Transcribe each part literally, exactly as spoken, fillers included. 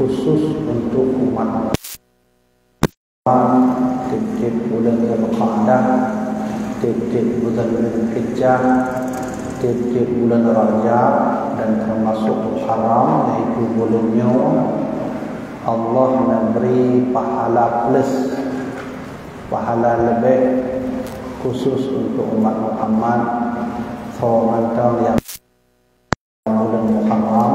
khusus untuk umat Muhammad. Tiep-tiep buleuen Zulqa'dah, tiep-tiep buleuen Zulhijjah, tiep-tiep buleuen Rajab, dan termasuk Muharram, yaitu buleuen nyoe, Allah neubri pahala plus, pahala leubeh khusus untuk umat Muhammad, soe mantong nyang buleuen Muharram,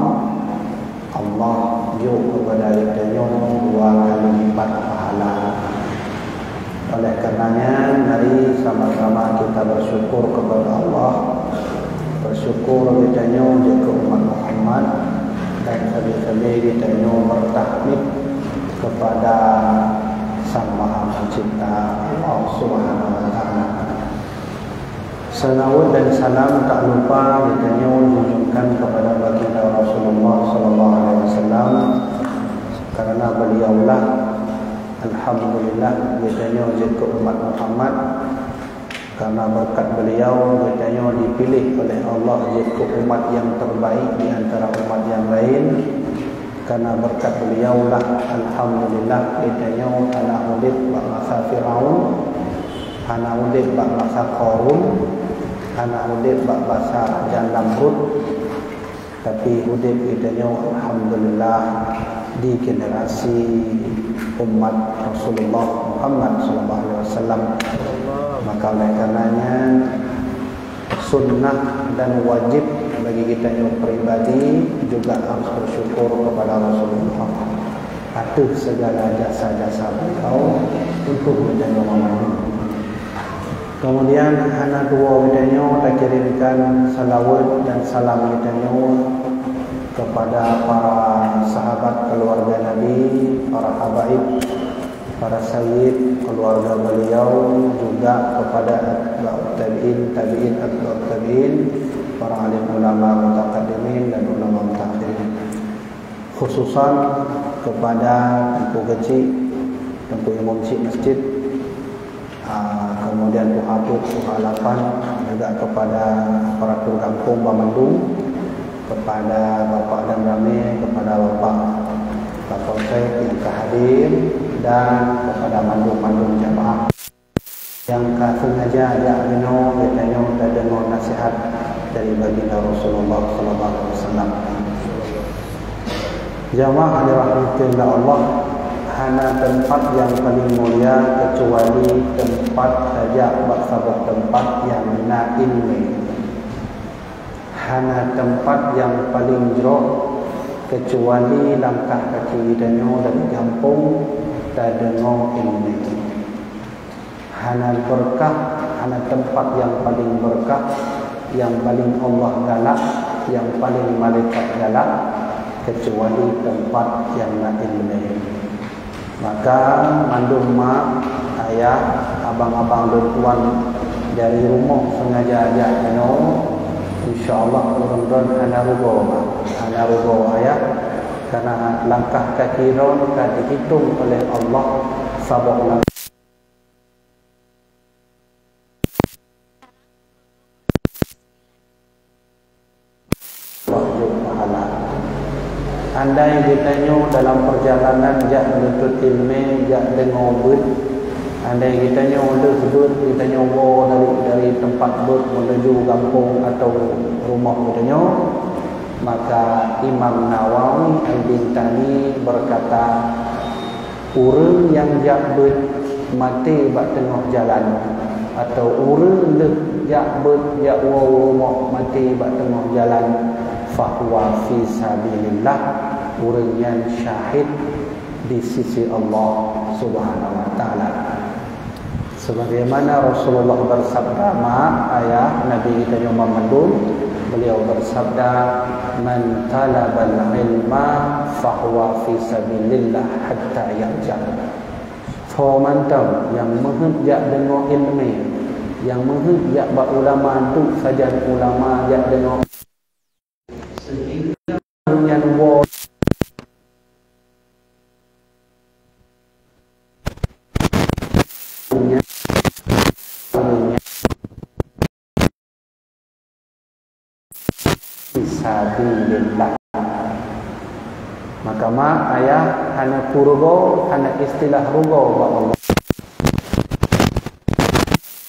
Allah jok keupada geutanyoe dua kali lipat pahala. Oleh karenanya, mari sama-sama kita bersyukur kepada Allah, bersyukur geutanyoe jeuet keu umat Muhammad, dan sabe-sabe geutanyoe bertahmid kepada Sang Maha Pencipta, Allah Subhanahu wa Taala. Salawat dan salam tak lupa geutanyoe junjungkan kepada baginda Rasulullah sallallahu alaihi wasallam, karena beliaulah, alhamdulillah, geutanyoe jeuet keu umat Muhammad. Karena berkat beliau, geutanyoe dipiléh oleh Allah jeuet keu umat nyang terbaik di antara umat nyang laén. Karena berkat beliaulah, alhamdulillah, geutanyoe hana udép bak masa Firaun, hana udép bak masa Qarun, hana udép bak masa Raja Namrud, tapi udép geutanyoe, alhamdulillah, di generasi umat Rasulullah Muhammad sallallahu alaihi wasallam. Maka oleh karenanya, sunnah dan wajib bagi geutanyoe pribadi juga harus bersyukur kepada Rasulullah ateueh segala jasa-jasa beliau untuk geutanyoe mandum. Kemudian, hana tuwoe geutanyoe takirimkan salawat dan salam geutanyoe kepada para sahabat keluarga Nabi, para habaib, para sayyid keluarga beliau, juga kepada atba'ut tabi'in, tabi'in atba'ut tabi'in, para alim ulama mutaqaddimin dan ulama mutaakhirin. Khususan kepada Teungku Keuchik, Teungku Imum Chik Masjid, ah, kemudian Tuha Peuet, Tuha Lapan, juga kepada aparatur gampông banmandum, kepada Bapak Danramé, kepada Bapak Kapolsek nyang ka hadir, dan kepada mandum-mandum jamaah nyang ka sengaja jak meunoe geutanyoe tadeungoe nasihat dari Baginda Rasulullah sallallahu alaihi wasallam. Jamaah dirahmati Allah, hana teumpat nyang paleng mulia keucuali teumpat tajak bak saboh teumpat nyang na ileumèe. Hana teumpat nyang paleng jroh keucuali langkah kaki geutanyoe dari gampông tadeungoe ileumèe. Hana beureukat, hana teumpat nyang paleng beureukat, nyang paleng Allah galak, nyang paleng malaikat galak, keucuali teumpat nyang na ileumèe. Maka, mandum mak, ayah, abang-abang lôn tuan dari rumoh sengaja jak keunoe, insya Allah ureueng droen hana rugoe mak, hana rugoe ayah, karena langkah kaki droen ka dihitong oleh Allah saboh langkah jeuet pahala. Andai geutanyoe dalam peurjalanan jak meunutôt ileumèe, jak deungoe beuet, andai geutanyoe lheueh beuet geutanyoe woe dari, dari teumpat beuet menuju gampông atawa rumoh geutanyoe, maka Imam Nawawi Al-Bintani beukata, ureueng nyang jak beuet maté bak teungoh jalan, atawa ureueng lheueh jak beuet jak woe u rumoh maté bak teungoh jalan, fahuwa fi sabilillah, ureueng nyan syahid di sisi Allah Subhanahu wa Taala. Sebagaimana Rasulullah bersabda, mak, ayah, Nabi geutanyoe mandum, beliau bersabda, "Man talabal ilma fahuwa fi sabilillah hatta yarja." Soe mantong nyang meuheuet jak deungoe ileumèe, nyang meuheuet jak bak ulama, duek sajan ulama jak deungoe, sehingga nyan woe fisabilillah. Maka mak ayah hana peurugoe, hana istilah rugoe bak Allah.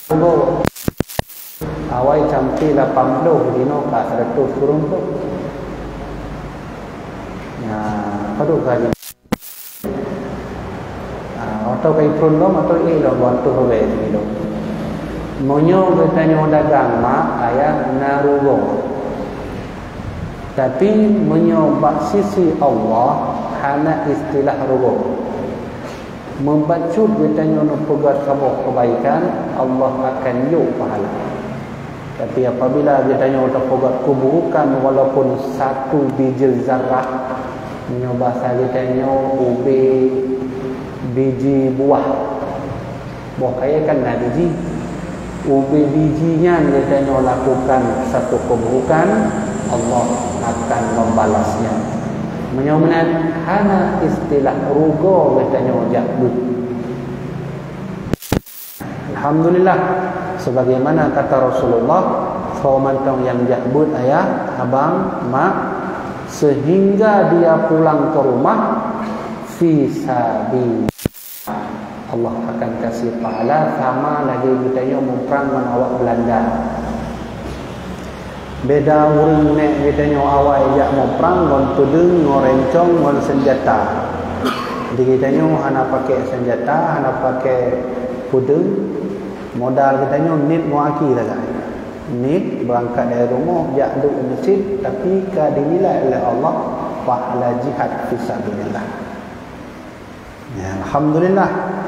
Rugoe. Awai sampai lapan puluh, dinoe ka seratus kureueng ploh. Nah, padub kali. Ah, atau ka iphon lom atau ilom waktu hubei ilom. Meunyoe geutanyoe dagang mak ayah na rugoe. Tapi meunyoe bak sisi Allah hana istilah rugoe. Meubacut geutanyoe neupeugah saboh keubaikan, Allah akan yôk pahala. Tapi apabila geutanyoe tapeugah keuburukan walaupun satu biji zarah, meunyoe basa geutanyoe ubé biji buah, boh kayèe kan na biji. Ubé biji nyan geutanyoe lakukan satu keuburukan, Allah akan membalasnya. Meunyoe meunan hana istilah rugoe geutanyoe jak beuet. Alhamdulillah, sebagaimana kata Rasulullah, soe mantong nyang jak beuet ayah, abang, mak, sehingga dia pulang ke rumah fi sabi Allah akan kasih pahala sama lagèe geutanyoe muprang ngon awak Belanda. Beda ureueng nek geutanyoe awai jak muprang ngon peudeueng, ngon rencong, ngon senjata. Di geutanyoe hana pakai senjata, hana pakai peudeueng, modal geutanyoe niet ngon aki sagai. Niet beurangkat dari rumoh jak duek u meuseujid, tapi ka dinilai lé Allah pahala jihad fisabilillah. Ya, alhamdulillah.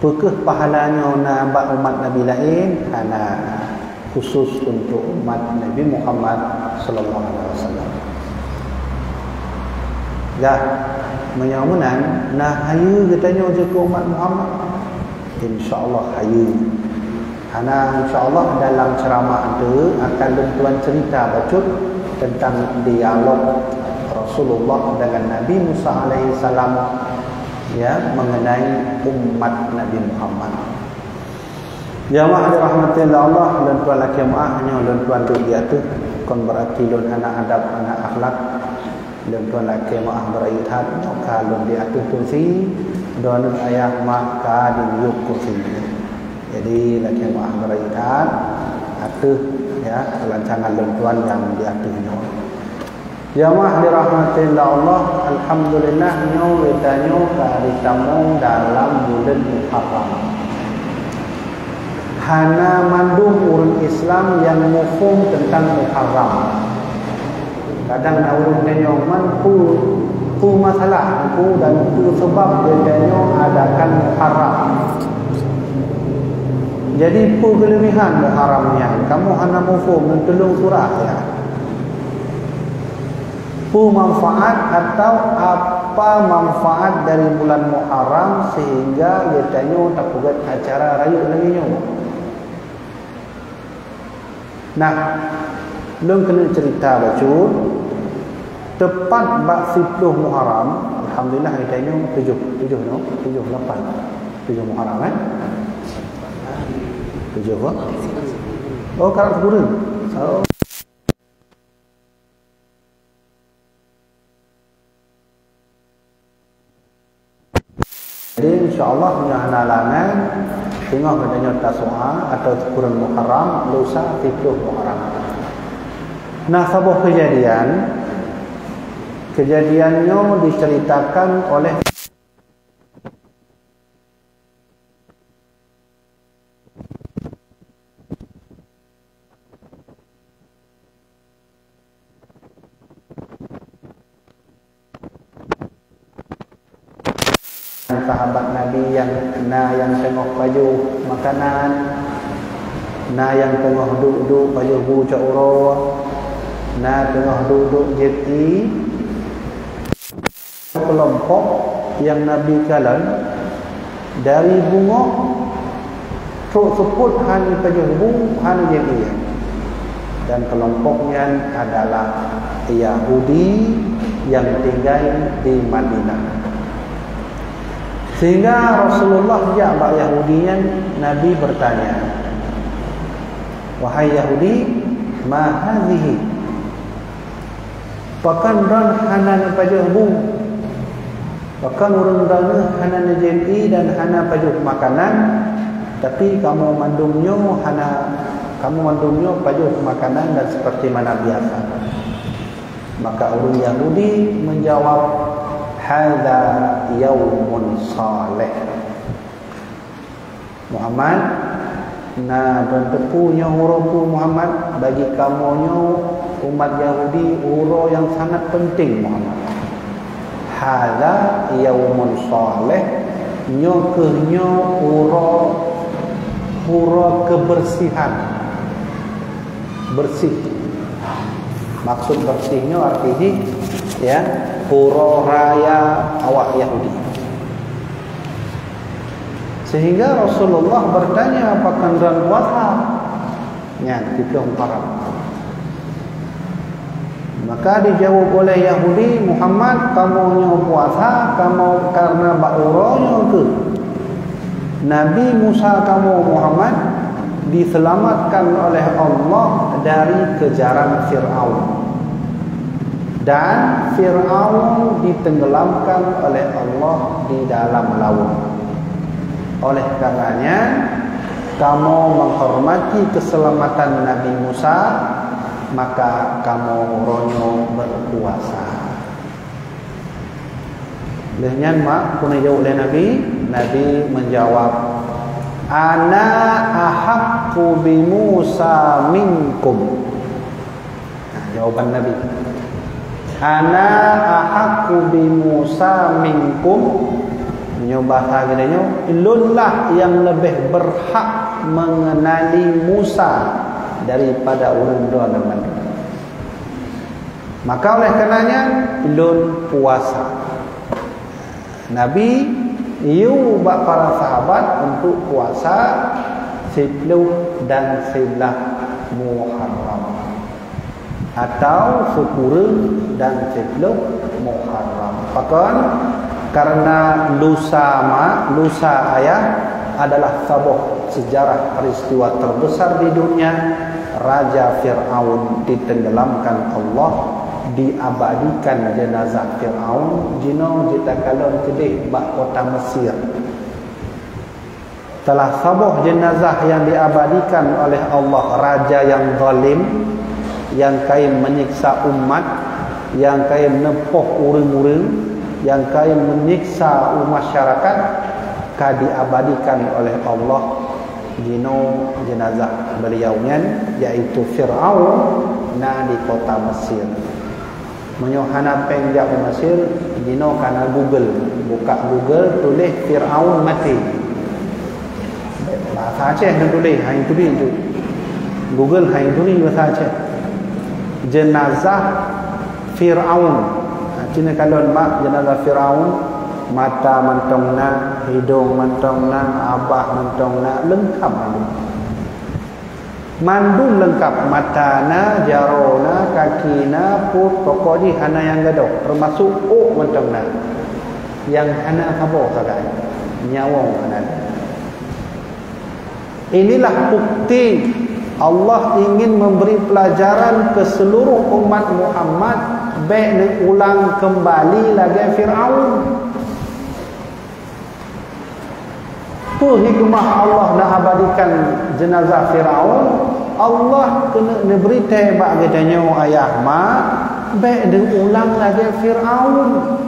Peu kheueh pahala nyoe na bak umat Nabi laén? Hana, khusus untuk umat Nabi Muhammad sallallahu alaihi wasallam. Dah, meunyoe meunan, na hayeue geutanyoe jeuet keu umat Muhammad? Insya Allah hayeue. Hana, insya Allah dalam ceramah tu akan lôn tuan cerita bacut tentang dialog Rasulullah dengan Nabi Musa alaihissalam, ya, mengenai umat Nabi Muhammad. Jamaah dirahmati Allah, lôn tuan lakèe meuah, nyoe lôn tuan duek di ateueh, kon berarti lôn hana adab, hana akhlak. Lôn tuan lakèe meuah beurayeuk that, nyoe ka lôn di ateueh kursi, droeneuh ayah mak ka di miyueb kursi. Jadi lakèe meuah beurayeuk that, ateueh, ya, lancangan lôn tuan nyang di ateueh nyoe. Jamaah dirahmati Allah, alhamdulillah nyoe geutanyoe ka jitamong dalam buleuen Muharram. Hana mandum ureueng Islam nyang muphom teuntang Muharram. Kadang na ureueng tanyong, "Man peue, peue masalah Teungku dan peue sabab geutanyoe adakan Muharram?" Jadi, peue keuleubihan Muharram nyan? Kamoe hana muphom, neutulông surah, ya. Peue manfaat atau apa manfaat dari bulan Muharram sehingga geutanyoe tapeugöt acara rayeuk lagèe nyoe? Nah, lôn keuneuk cerita bacut, teupat bak siplôh Muharram, alhamdulillah, geutanyoe tujoh, tujoh nyoe, tujoh lapan, tujoh Muharram, eh? Tujoh, oh? Oh, karab sikureueng. Oh. Jadi, insya Allah, meunyoe hana halangan, teungoh geutanyoe Tasu'a atau sikureueng Muharram, lusa siplôh Muharram. Nah, saboh keujadian, keujadian nyoe diceuritakan oleh Sahabat Nabi nyang na nyang teungoh pajoh makanan, na nyang teungoh duek-duek pajoh bu cot uroe, na teungoh duek-duek jieb ié. Keulompok nyang Nabi kalon dari bungöng trok seupôt hana pajoh bu, hana jieb ié. Dan keulompok nyan adalah Yahudi nyang tinggai di Madinah. Sehingga Rasulullah jak bak Yahudi nyan, Nabi bertanya, "Wahai Yahudi, ma hazihi?" Pakon droen hana neupajoh bu? Bahkan ureuëng droeneueh hana neujép ié dan hana pajoh makanan, tapi kamoe mandum nyoe hana, kamoe mandum nyoe pajoh makanan dan seperti mana biasa. Maka ureuëng Yahudi menjawab, "Hadza yaumun saleh." Muhammad, na droen teupeu nyoe uroe peue Muhammad, bagi kamoe nyoe umat Yahudi uroe nyang sangat penting Muhammad. Hadza yaumun saleh, nyoe kheueh nyoe uroe, uroe kebersihan. Bersih. Maksud bersih nyoe arti jih, ya, uroe raya awak Yahudi. Sehingga Rasulullah bertanya, "Pakon droen puasa?" Nyan, siplôh Muharram. Maka dijawab oleh Yahudi, "Muhammad, kamoe nyoe puasa, kamoe karena bak uroe nyoe kheueh Nabi Musa kamoe Muhammad diselamatkan oleh Allah dari kejaran Firaun. Dan Firaun ditenggelamkan oleh Allah di dalam laut. Oleh karenanya, kamoe menghormati keselamatan Nabi Musa, maka kamoe uroe nyoe berpuasa." Lheueh nyan mak, peue neujaweueb lé Nabi? Nabi menjawab, "Ana ahaqqu bi Musa minkum." Nah, jawaban Nabi. "Ana ahaqqu bi Musa minkum." Nyoe bahasa geutanyoe, "Lôn lah nyang leubeh berhak mengenali Musa daripada ureuëng droe mandum." Maka oleh karenanya, lôn puasa. Nabi yue bak para sahabat untuk puasa siplôh dan siblaih Muharram, atau sikureueng dan siplôh Muharram. Pakon? Karena lusa ma, lusa ayah adalah saboh sejarah peristiwa terbesar di dunia. Raja Firaun ditenggelamkan Allah, diabadikan jenazah Firaun, jinoe jitakalon keudeh bak kota Mesir. Salah saboh jenazah nyang diabadikan oleh Allah, raja nyang zalim, nyang kayém menyiksa umat, nyang kayém neupoh ureuëng-ureuëng, nyang kayém menyiksa masyarakat, ka diabadikan oleh Allah jinoe jenazah beliau nyan, yaitu Firaun, na di kota Mesir. Meunyoe hana péng jak u Mesir, jinoe ka na Google. Buka Google, tuléh Firaun maté. Bahasa Aceh na tuléh, hai turi tu. Google hai turi bahasa Aceh. Jenazah Firaun. Ha, cina kalon mak jenazah Firaun, mata mantong na, hidong mantong na, abah mantong na, lengkap mantong. Mandum leungkap, mata na, jaroe na, kaki na, pruet, pokok jih hana nyang gadôh, teumasok ôk mantong na. Nyang hana saboh sagai, nyawöng hana. Inilah bukti Allah ingin memberi pelajaran ke seluruh umat Muhammad, bék neuulang kembali lagée Firaun. Peue hikmah Allah na abadikan jenazah Firaun? Allah keuneuk neubri tée bak geutanyoe ayah ma, bék neuulang lagée Firaun.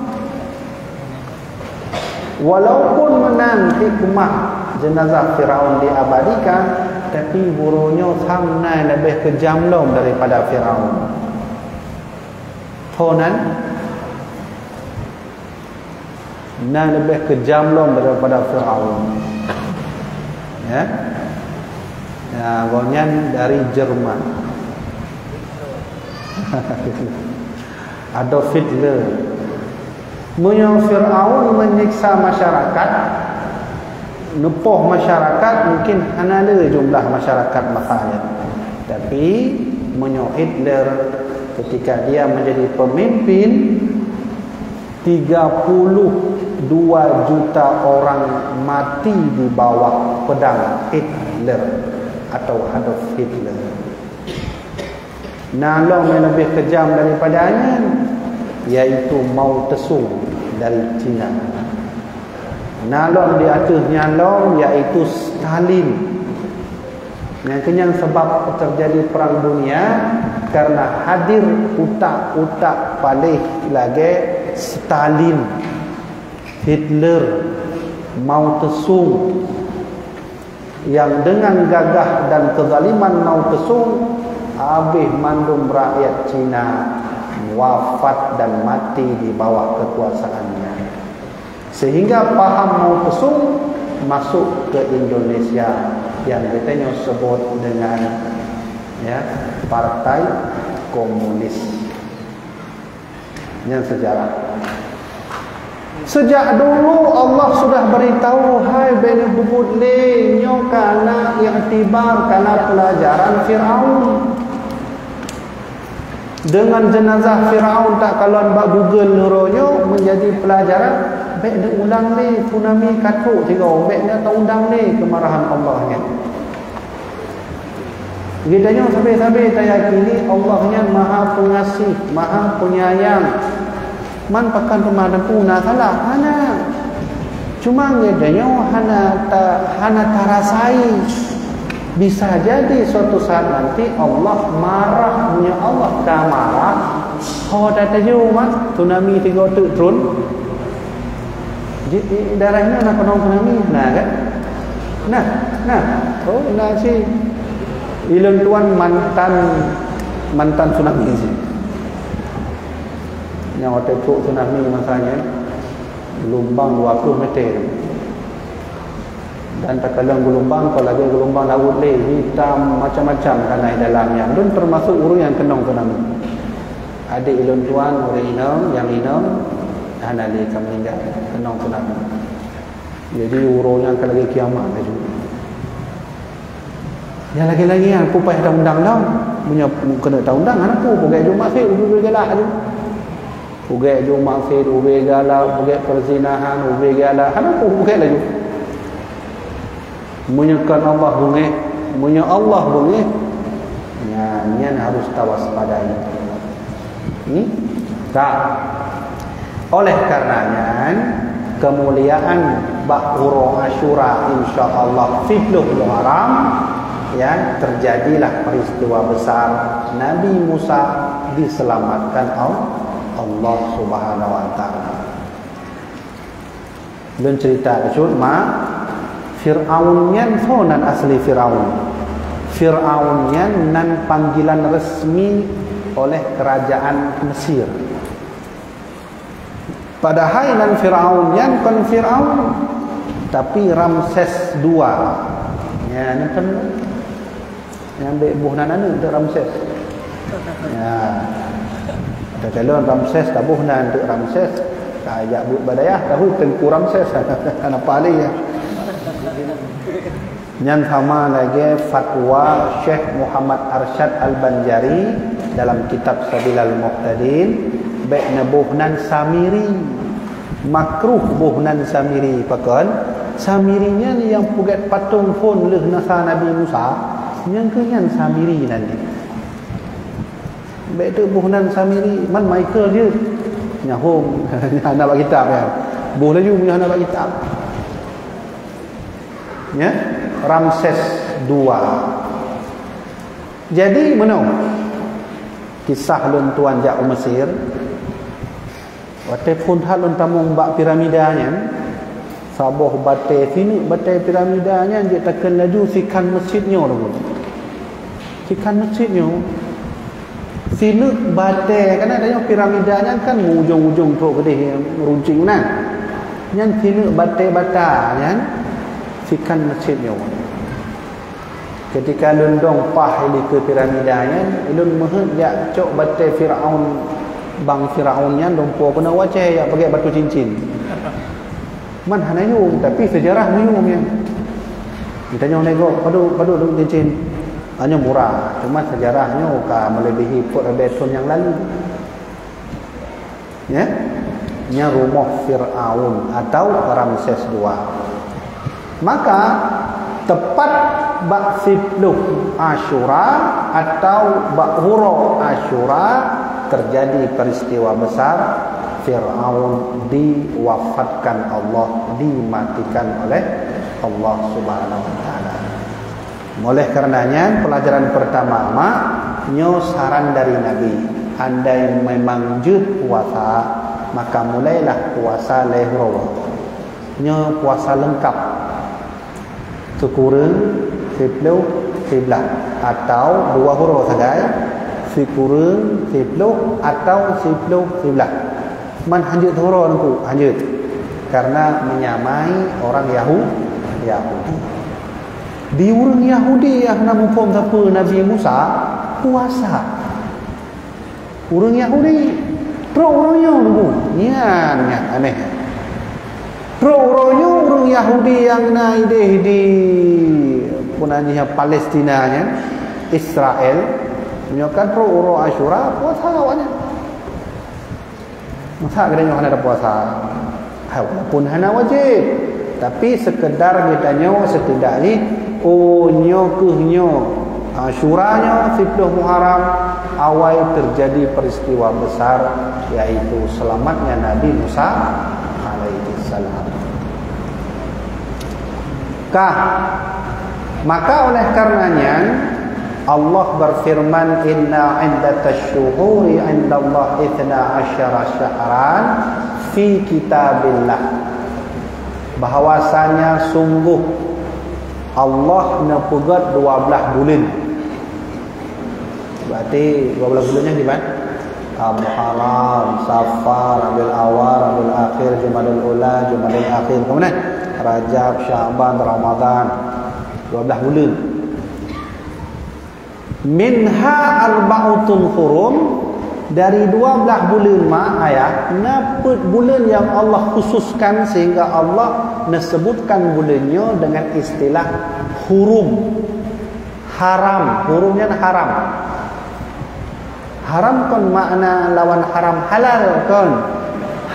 Walaupun meunan hikmah jenazah Firaun diabadikan, tapi buroe nyoe sam na leubeh keujam lom daripada Firaun. Tho nan? Na leubeh keujam lom daripada Firaun. Ya. Ya, gobnyan dari Jerman. Adolf Hitler. Meunyoe Firaun menyiksa masyarakat, neupoh masyarakat, mungkin hana le jumlah masyarakat masa nyan. Tapi meunyoe Hitler, ketika dia menjadi pemimpin, tiga puluh dua juta orang mati di bawah pedang Hitler atau Adolf Hitler. Na lom nyang leubeh keujam daripada nyan, yaitu Mao Tse-tung. dari Cina. Na lom di ateueh nyan lom, yaitu Stalin. Nyang keunyan sabab teujadi Perang Dunia, karena hadir utak-utak paléh lagée Stalin, Hitler, Mao Tse-tung, yang dengan gagah dan kezaliman Mao Tse-tung, habéh mandum rakyat Cina wafat dan mati di bawah kekuasaannya. Sehingga paham Mao Tse-tung masuk ke Indonesia yang geutanyoe sebut dengan, ya, Partai Komunis. Nyan sejarah. Sejak dulu Allah sudah beritahu, hai Bani Hubud lé, nyoe kana iktibar, kana pelajaran Firaun. Dengan jenazah Firaun takalon bak Google uroe nyoe menjadi pelajaran, bék neuulang lé tsunami ka trok sigoe, bék neutaundang lé kemarahan Allah nyan. Geutanyoe sabe-sabe tayakini Allah nyan Maha Pengasih, Maha Penyayang. Man pakon teuma Teungku na salah? Hana. Cuma geutanyoe hana ta-, hana tarasai. Bisa jadi suatu saat nanti Allah marah. Meunyoe Allah ka marah, ho tataju mah tsunami sigoe teuk trön. Di, di daerah nyoe na keunong tsunami, na kan? Nah, nah. Oh, na si Ilon Tuan mantan, mantan tsunami si. Nyang watée trok tsunami masa nyan, geulumbang dua ploh meter. Dan takalon geulumbang kon lagée geulumbang laôt lé, hitam macam-macam kana di dalam nyan. Lôn teumasok ureuëng nyang keunong tsunami. Adék ilôn tuan, ureuëng inong, nyang inong, hana lé ka meuninggai, keunong tsunami. Jadi, uroe nyan ka lagée kiamat laju. Nyang lagée-lagée nyan, peue payah taundang lom. Meunyoe keuneuk taundang, hana peue, peugét Jumat Sét, ubé galak laju. Peugét Jumat Sét, ubé galak, peugét peuzinahan, ubé galak, hana peue, peugét laju. Meunyoe kon Allah beungéh, meunyoe Allah beungéh, nyan, nyan harus tawaspadai. Hmm? Ka. Oleh karena nyan, keumuliaan bak uroe Asyura, insya Allah, siplôh Muharram, ya, terjadilah peristiwa besar Nabi Musa diselamatkan Al-, Allah Subhanahu wa Taala. Lôn cerita bacut, ma, Firaun nyan soe nan asli Firaun? Firaun nyan nan panggilan resmi oleh kerajaan Mesir. Padahai nan Firaun nyan kon Firaun, tapi Ramses dua. Nyan kon Nyang bék boh nan aneuk teuk Ramses. Ya. Takalon Ramses, taboh nan teuk Ramses. Ka jak buet bak dayah, tahu Teungku Ramses. Hana paléh, ya. Nyan sama lagée fatwa Syekh Muhammad Arsyad Al-Banjari dalam kitab Sabilal Muhtadin, bék neuboh nan Samiri. Makruh boh nan Samiri, pakon? Samiri nyan nyang peugét patong phon lheueh nasa Nabi Musa, nyang keuh nyan Samiri nan jih. Bék teuk boh nan Samiri, man Michael jeuet. Nyan hom, hana bak kitab nyan. Boh laju meunyoe hana bak kitab. Ya, Ramses dua. Jadi, meunoe kisah lôn tuan jak u Mesir. Watée phon that lôn tamong bak piramida nyan, saboh batée, sineuk batée piramida nyan jeuet takheun laju sikhan meuseujid nyoe lom. Sikhan meuseujid nyoe. Sineuk batée, kana tanyoe piramida nyan kan meuujong-ujong trok keudeh runcing na. Nyan sineuk batée bata nyan sikhan meuseujid nyoe. Ketika lôn dong paih likot piramida nyan, lôn meuheuet jak cok batée Firaun, bang Firaun nyan lumpoe keunoe u Aceh jak peugét batu cincin. Man hana yuem, tapi seujarah meuyuem nyan. Geutanyong lé gob, "Padub, padub lôn cincin?" "Nyoe murah, cuma seujarah nyoe ka meuleubèhi peuet ribèe thon nyang lalu." Ya? Nyan rumoh Firaun atau Ramses dua. Maka, teupat bak siplôh Asyura atau bak uroe Asyura, teujadi peuristiwa beusar Fir'aun diwafatkan Allah, dimatikan oleh Allah Subhanahu wa Taala. Oleh karena nyan, pelajaran pertama, mak, nyoe saran dari Nabi. Andai memang jeuet puasa, maka mulailah puasa lhèe uroe. Nyoe puasa lengkap. Sikureueng, siploh, siblaih, atau dua uroe sagai, sikureueng, siploh, atau siploh, siblaih. Man hanjeuet uroe Teungku, hanjeuet. Karena menyamai orang Yahu-, Yahudi. Di ureueng Yahudi nyang na muphom sapeue Nabi Musa, puasa. Ureueng Yahudi, trok uroe nyoe Teungku. Nyan, nyan aneh. Trok uroe nyoe ureueng Yahudi nyang na idéh di, peue nan jih, Palestina nyan, Israel. Nyoe kan trok uroe Asyura, puasa awaknyan. Masa geutanyoe hana tapuasa? Hai, walaupun hana wajéb, tapi sekedar geutanyoe setidak jih, oh, nyoe kheueh nyoe, ha, Asyura nyoe, siploh Muharram, awai terjadi peristiwa besar, yaitu selamatnya Nabi Musa alaihissalam. Kah, maka oleh karena nyan, Allah berfirman, "Inna iddatasy syuhuri indallah itsna asyara syahran fi kitabillah." Bahwasanya sungguh Allah neupeugét dua blaih buleuen. Berarti dua blaih buleuen nyan kiban? Ah, Muharram, Safar, Rabiul Awal, Rabiul Akhir, Jumadil Ula, Jumadil Akhir. Kemudian Rajab, Sya'ban, Ramadan. Dua blaih buleuen. Minha arba'atun hurum, dari dua blaih buleuen ma ayah, na peuet buleuen nyang Allah khususkan sehingga Allah neusebutkan buleuen nyoe dengan istilah hurum. Haram, hurum nyan haram. Haram kon makna lawan haram halal kon.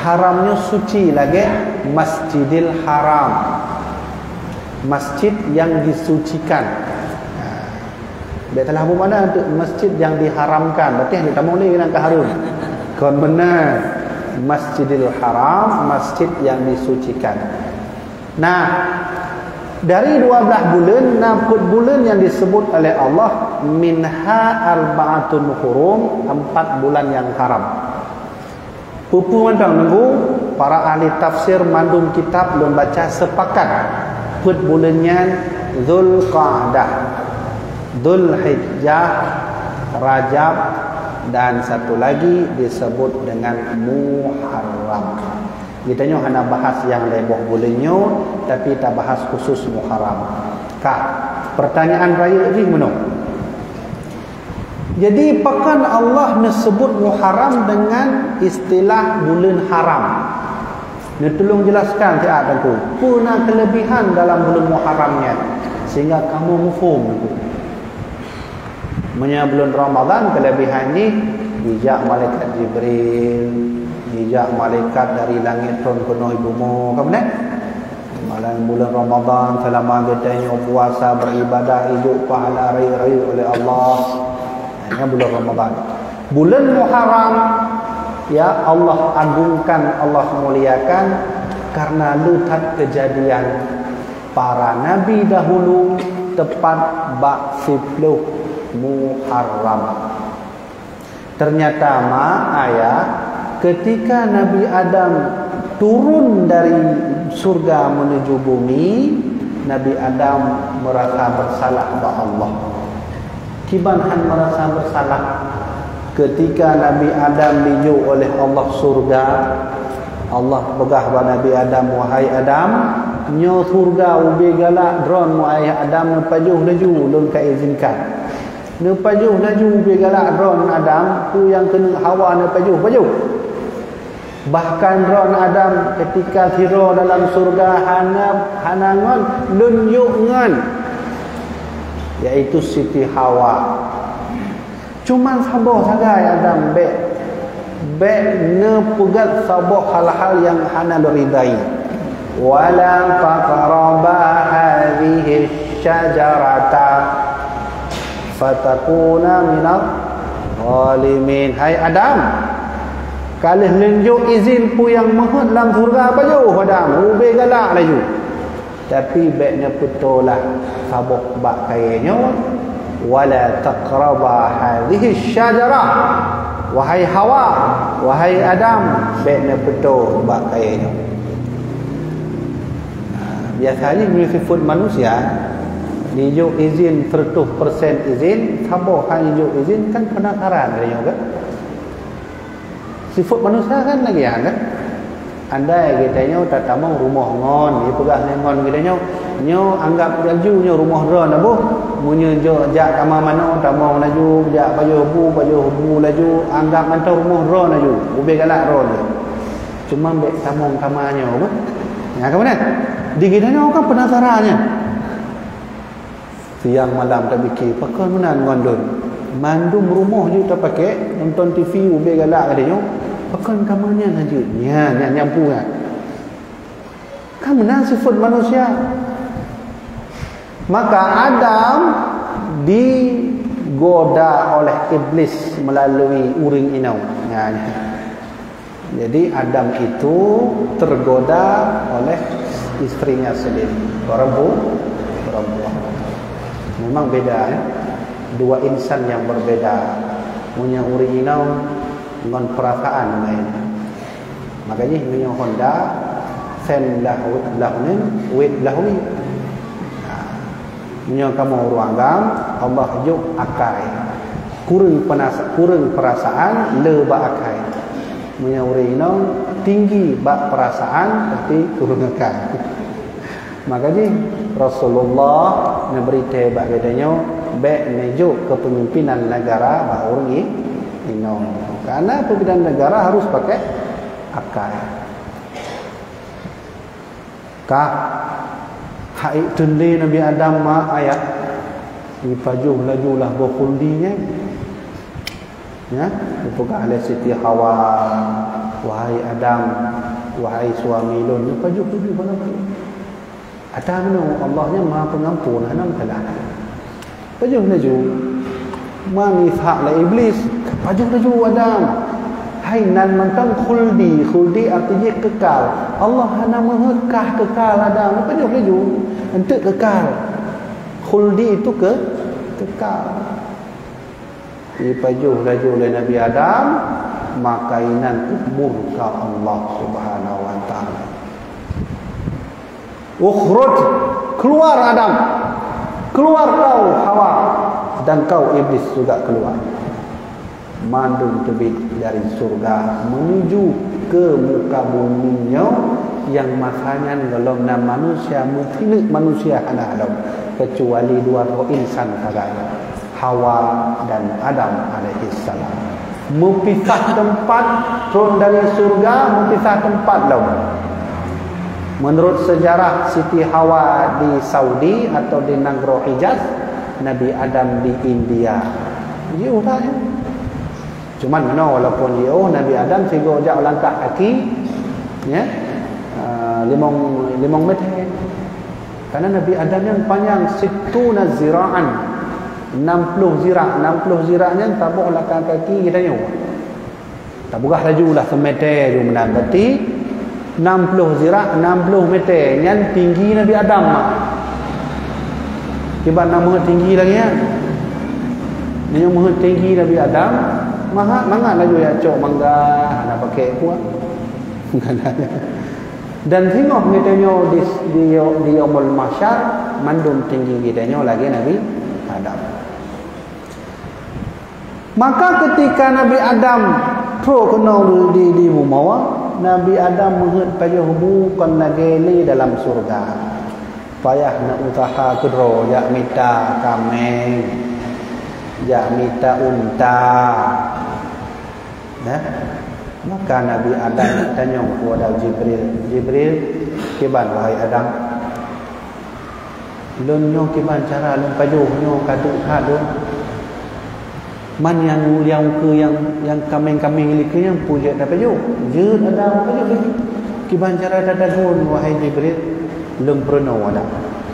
Haram nyoe suci lagée Masjidil Haram. Masjid yang disucikan. Bèk salah bu makna tu, masjid yang diharamkan. Berarti hana tamong lé nang ka haram. Kon beuna Masjidil Haram, masjid yang disucikan. Nah, dari dua blaih buleuen, na peuet buleuen nyang disebut oleh Allah, minha arba'atun hurum, empat bulan yang haram. Peue-peue mantong Teungku, para ahli tafsir mandum kitab lôn baca sepakat, peuet buleuen nyan Zulqa'dah, Zulhijjah, Rajab, dan satu lagi disebut dengan Muharram. Geutanyoe hana bahas nyang lhèe boh buleuen nyoe, tapi tabahas khusus Muharram. Ka, pertanyaan rayeuk jih meunoe. Jadi, pakon Allah neusebut Muharram dengan istilah buleuen haram? Neutulông jelaskan siat Teungku, peue na keulebihan dalam buleuen Muharram nyan, sehingga kamoe muphom Teungku. Meunyoe buleuen Ramadhan, keulebihan jih, jijak malaikat Jibril, jijak malaikat dari langét tron keunoe bumoe, ka beuna? Malam buleuen Ramadhan, seulama geutanyoe puasa, beribadah, ijok pahala rayeuk-rayeuk oleh Allah. Hanya buleuen Ramadhan. Buleuen Muharram, ya, Allah agungkan, Allah muliakan karena le that keujadian para nabi dahulu tepat bak siploh Muharram. Ternyata, ma, ayah, ketika Nabi Adam turun dari surga menuju bumi, Nabi Adam merasa bersalah bak Allah. Kiban han merasa bersalah? Ketika Nabi Adam dijok oleh Allah surga, Allah peugah bak Nabi Adam, "Wahai Adam, nyoe surga, ubé galak droeneuh, wahai Adam, neupajoh laju, lôn ka izinkan." Neupajoh laju ubé galak droeneuh Adam, peue nyang keuneuk Hawa neupajoh, pajoh. Bahkan droeneuh Adam ketika sidroe dalam surga hana, hana ngon, lôn jok ngon, yaitu Siti Hawa. Cuman saboh sagai Adam bèk Bèk neupeugét saboh hal-hal nyang hana lôn ridai. "Wala taqraba hadhihi syajarata fatakuna minaz zalimin." Hai Adam, Ka lheueh lôn jok izin peue nyang meuheuet lam syeuruga, pajoh Adam, ubé galak laju. Tapi bék neupeutolah saboh bak kayée nyoe, "Wala taqraba hadhihi syajarah." Wahai Hawa, wahai Adam, bék neupeuto bak kayée nyoe. Biasa jih meunyoe sifeuet manusia, jijok izin seratus persen izin, saboh han jijok izin kan penasaran lagée nyoe kan? Sifeuet manusia kan lagée nyan kan? Andai geutanyoe tatamong rumoh ngon, jipeugah lé ngon geutanyoe, "Nyoe anggap laju nyoe rumoh droe na boh. Meunyoe jok jak kama manoe, tamong laju, jak pajoh bu, pajoh bu laju, anggap mantong rumoh droe laju, ubé galak droe laju." Cuma bék tamong kama nyoe beuh. Nyan ka meunan. Di geutanyoe kan penasaran nyan. Siang malam tapike, pakon meunan ngon lôn. Mandum rumoh jeuet tapaké, nonton T V ubé galak geutanyoe. Pakon kama nyan hana jeuet. Nyan, nyan nyampu nyan. Kan meunan sifeuet manusia. Maka Adam digoda oleh Iblis melalui ureuëng inong. Nyan. Jadi Adam itu tergoda oleh istrinya sendiri, perempu-, perempuan. Memang beda, ya. Dua insan yang berbeda, punya ureuëng inong ngon perasaan lain. Makanya meunyoe Honda, sem lah, lah nin, wit lah wi. Nah, meunyoe kamoe ureuëng agam, Allah jok akai. Kureueng penasa-, kureueng perasaan, le bak akai. Meunyoe ureuëng inong tinggi bak perasaan, tapi kureueng akai. Maka jih Rasulullah neubri thée bak geutanyoe bék neujok kepemimpinan negara bak ureuëng inong. Karena pimpinan negara harus pakai akai. Ka, hai teuntée Nabi Adam ma ayah, jipajoh laju lah boh khuldi nyan. Ya, dipeugah lé Siti Hawa, "Wahai Adam, wahai suami lôn," pajoh laju boh khuldi. Adam nyoe Allah nyan Maha Pengampun, hana meusalah. Pajoh laju. Man Ishak lé Iblis, pajoh laju Adam. Hai nan mantong khuldi, khuldi arti jih kekal. Allah hana meuheuet kah kekal Adam, pajoh laju. Enteuk kekal. Khuldi itu ke-, kekal. Ipajoh laju lé Nabi Adam, maka inan murka Allah Subhanahu wa Taala. "Ukhruj, keluar Adam, keluar kau Hawa, dan kau Iblis juga keluar." Mandum teubiet dari syurga menuju ke muka bumi nyoe, nyang masa nyan gohlom na manusia, meusineuk manusia hana lom, kecuali dua droe insan sagai. Hawa dan Adam alaihissalam. Meupisah teumpat, trôn dari syurga, meupisah teumpat lom. Menurut sejarah Siti Hawa di Saudi atau di nanggroe Hijaz, Nabi Adam di India. Jiôh that nyan. Cuman meunoe, walaupun jiôh, Nabi Adam sigoe jak langkah kaki, ya, ah, limong, limong meter. Karena Nabi Adam nyan panyang sittuna zira'an, enam puluh zira', enam puluh zira' nyan saboh langkah kaki geutanyoe. Tapeugah laju lah semeter ju meunan, berarti enam puluh zira', enam puluh meter, nyan tinggi Nabi Adam mah. Kiban na meuheuet tinggi lagée nyan. Nyoe meuheuet tinggi Nabi Adam, maha-, mangat laju jak cok mangga, hana pakai kuah. Dan singoh geutanyoe di, di, di Yaumul Mahsyar, mandum tinggi geutanyoe lagée Nabi Adam. Maka ketika Nabi Adam trok keunoe di, di bumoe, Nabi Adam meuheuet pajoh bu kon lagée lé dalam syurga. Payah na useuha keudroe, jak mita kaméng, jak mita unta. Ya. Maka Nabi Adam tanyong keupada Jibril, "Jibril, kiban wahai Adam? Lôn nyoe kiban cara lôn pajoh nyoe ka duek that lôn? Man nyang, nyang ukeue nyang, nyang kaméng-kaméng likeu nyan peue jeuet tapajoh?" "Jeuet Adam, pajoh laju." "Kiban cara tatagun wahai Jibril?" "Lôn peurunoe Adam."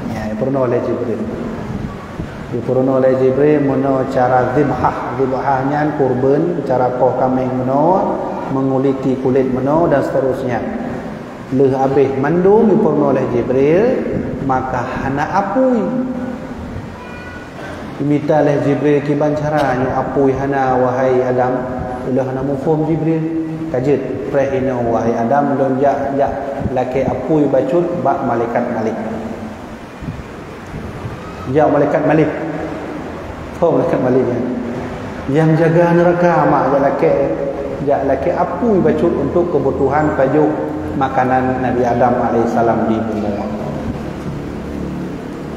Ya, peurunoe lé Jibril. Dipeurunoe lé Jibril meunoe cara zibhah. Zibhah nyan kurban, cara poh kaméng meunoe. menguliti kulit meunoe dan seterusnya. Lheueh habéh mandum jipeurunoe lé Jibril, maka hana apui. Jimita lé Jibril kiban cara nyoe apui hana, wahai Adam. Ulôn hana muphom Jibril. Ka jeuet, preh inoe, wahai Adam, lôn jak, jak lakée apui bacut bak malaikat Malik. Jak malaikat Malik. Ho malaikat Malik nyan. Nyang jaga neuraka, mak, jak lakée, jak lakée apui bacut untuk keubutuhan pajoh makanan Nabi Adam alaihissalam di bumoe.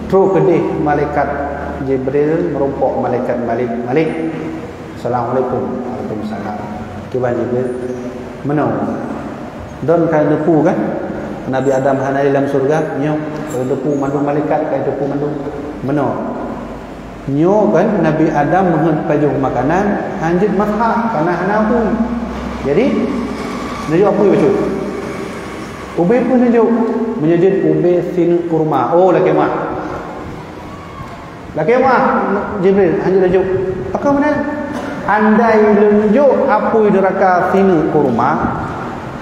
Trok keudeh malaikat Jibril meurumpok malaikat Malik. "Malik, assalamualaikum." "Waalaikumsalam." Kiban Jibril, "Meunoe. Droen ka neuteupeue kan? Nabi Adam hana lé lam syeuruga, nyoe ka neuteupeue mandum malaikat, ka neuteupeue mandum. Meunoe. Nyoe kan Nabi Adam meuheuet pajoh makanan, hanjeuet masak, kana hana apui. Jadi, neujok apui bacut." "Ubé peue neujok?" "Meunyoe jeuet ubé sineuk kurma." "Oh, lakée meu'ah." "Lakée meu'ah, Jibril, hanjeuet laju." "Pakon meunan?" "Andai lôn jok apui neuraka sineuk kurma,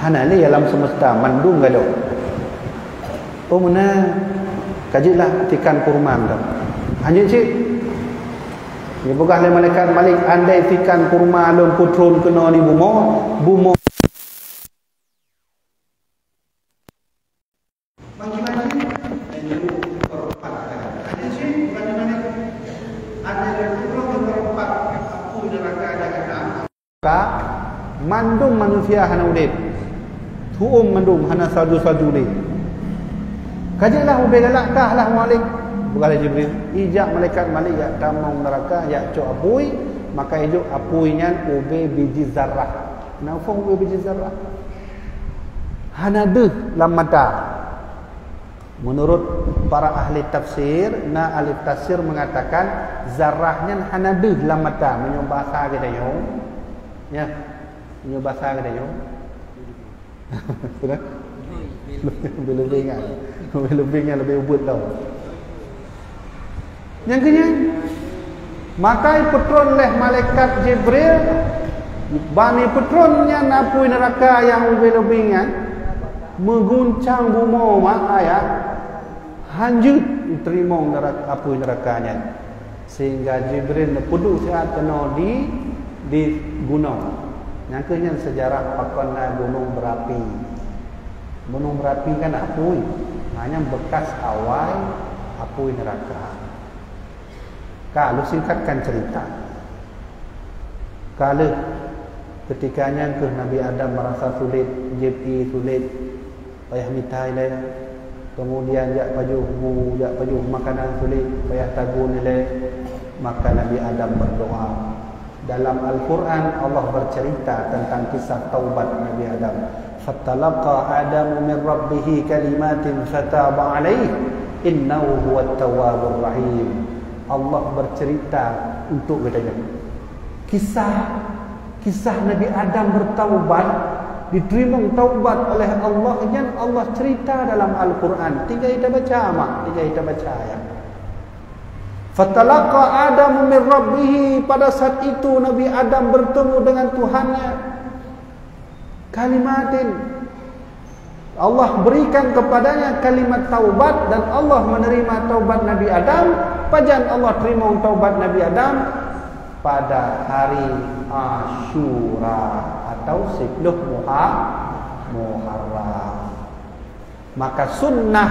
hana lé alam seumeusta, mandum gadôh." "Oh, meunan. Ka jeuet lah tikan kurma mantong." "Hanjeuet cit." Jipeugah lé malaikat Malik, "Andai tikan kurma lôn peutron keunoe di bumoe, bumoe." Ka mandum manusia hana udeb. Tu'um mandum, hana salju-salju lé. "Ka jeuet lah ubé galak kah lah, Malik." Peugah lé Jibril, "Ijak malaikat Malik jak tamong neuraka, jak cok apui, maka ijok apui nyan ubé biji zarrah." Na peue ubé biji zarrah? Hana deuh lam mata. Menurut para ahli tafsir, na ahli tafsir mengatakan zarrah nyan hana deuh lam mata, meunyoe basa geutanyoe. Ya. Meunyoe basa geutanyoe. Sudah? Lebih-lebih kan? Lebih-lebih kan lebih ubit tau. Nyang keunyan, maka ipeutron lé malaikat Jibril, ban ipeutron nyan apui neuraka nyang ubé leubeh nyan, meuguncang bumoe mak ayah, hanjeuet iteurimong neuraka, apui neuraka nyan. Sehingga Jibril neupeuduek siat keunoe di, di gunong. Nyang keunyan seujarah pakon na gunong berapi. Gunong berapi kan apui, hanya bekas awai apui neuraka. Ka lôn singkatkan cerita. Ka lheueh, ketika nyan keuh Nabi Adam merasa sulit, jieb ié sulit, payah mita ilée, kemudian jak pajoh bu, jak pajoh makanan sulit, payah tagun ilée, maka Nabi Adam berdoa. Dalam Al-Quran, Allah bercerita tentang kisah taubat Nabi Adam. "Fatalaqa Adamu min rabbihi kalimatin fataba alaih, innahu huwat tawwabur rahim." Allah bercerita untuk geutanyoe. Kisah, kisah Nabi Adam bertaubat, diteurimong taubat oleh Allah, nyan Allah cerita dalam Al-Quran. Tinggai tabaca mak, tinggai tabaca ayat. "Fatalaqa Adamu min rabbihi," pada saat itu Nabi Adam bertemu dengan Tuhannya. Kalimatin, Allah berikan kepadanya kalimat taubat dan Allah menerima taubat Nabi Adam. Pajan Allah terima taubat Nabi Adam? Pada hari Asyura atau siploh Muha-, Muharram. Maka sunnah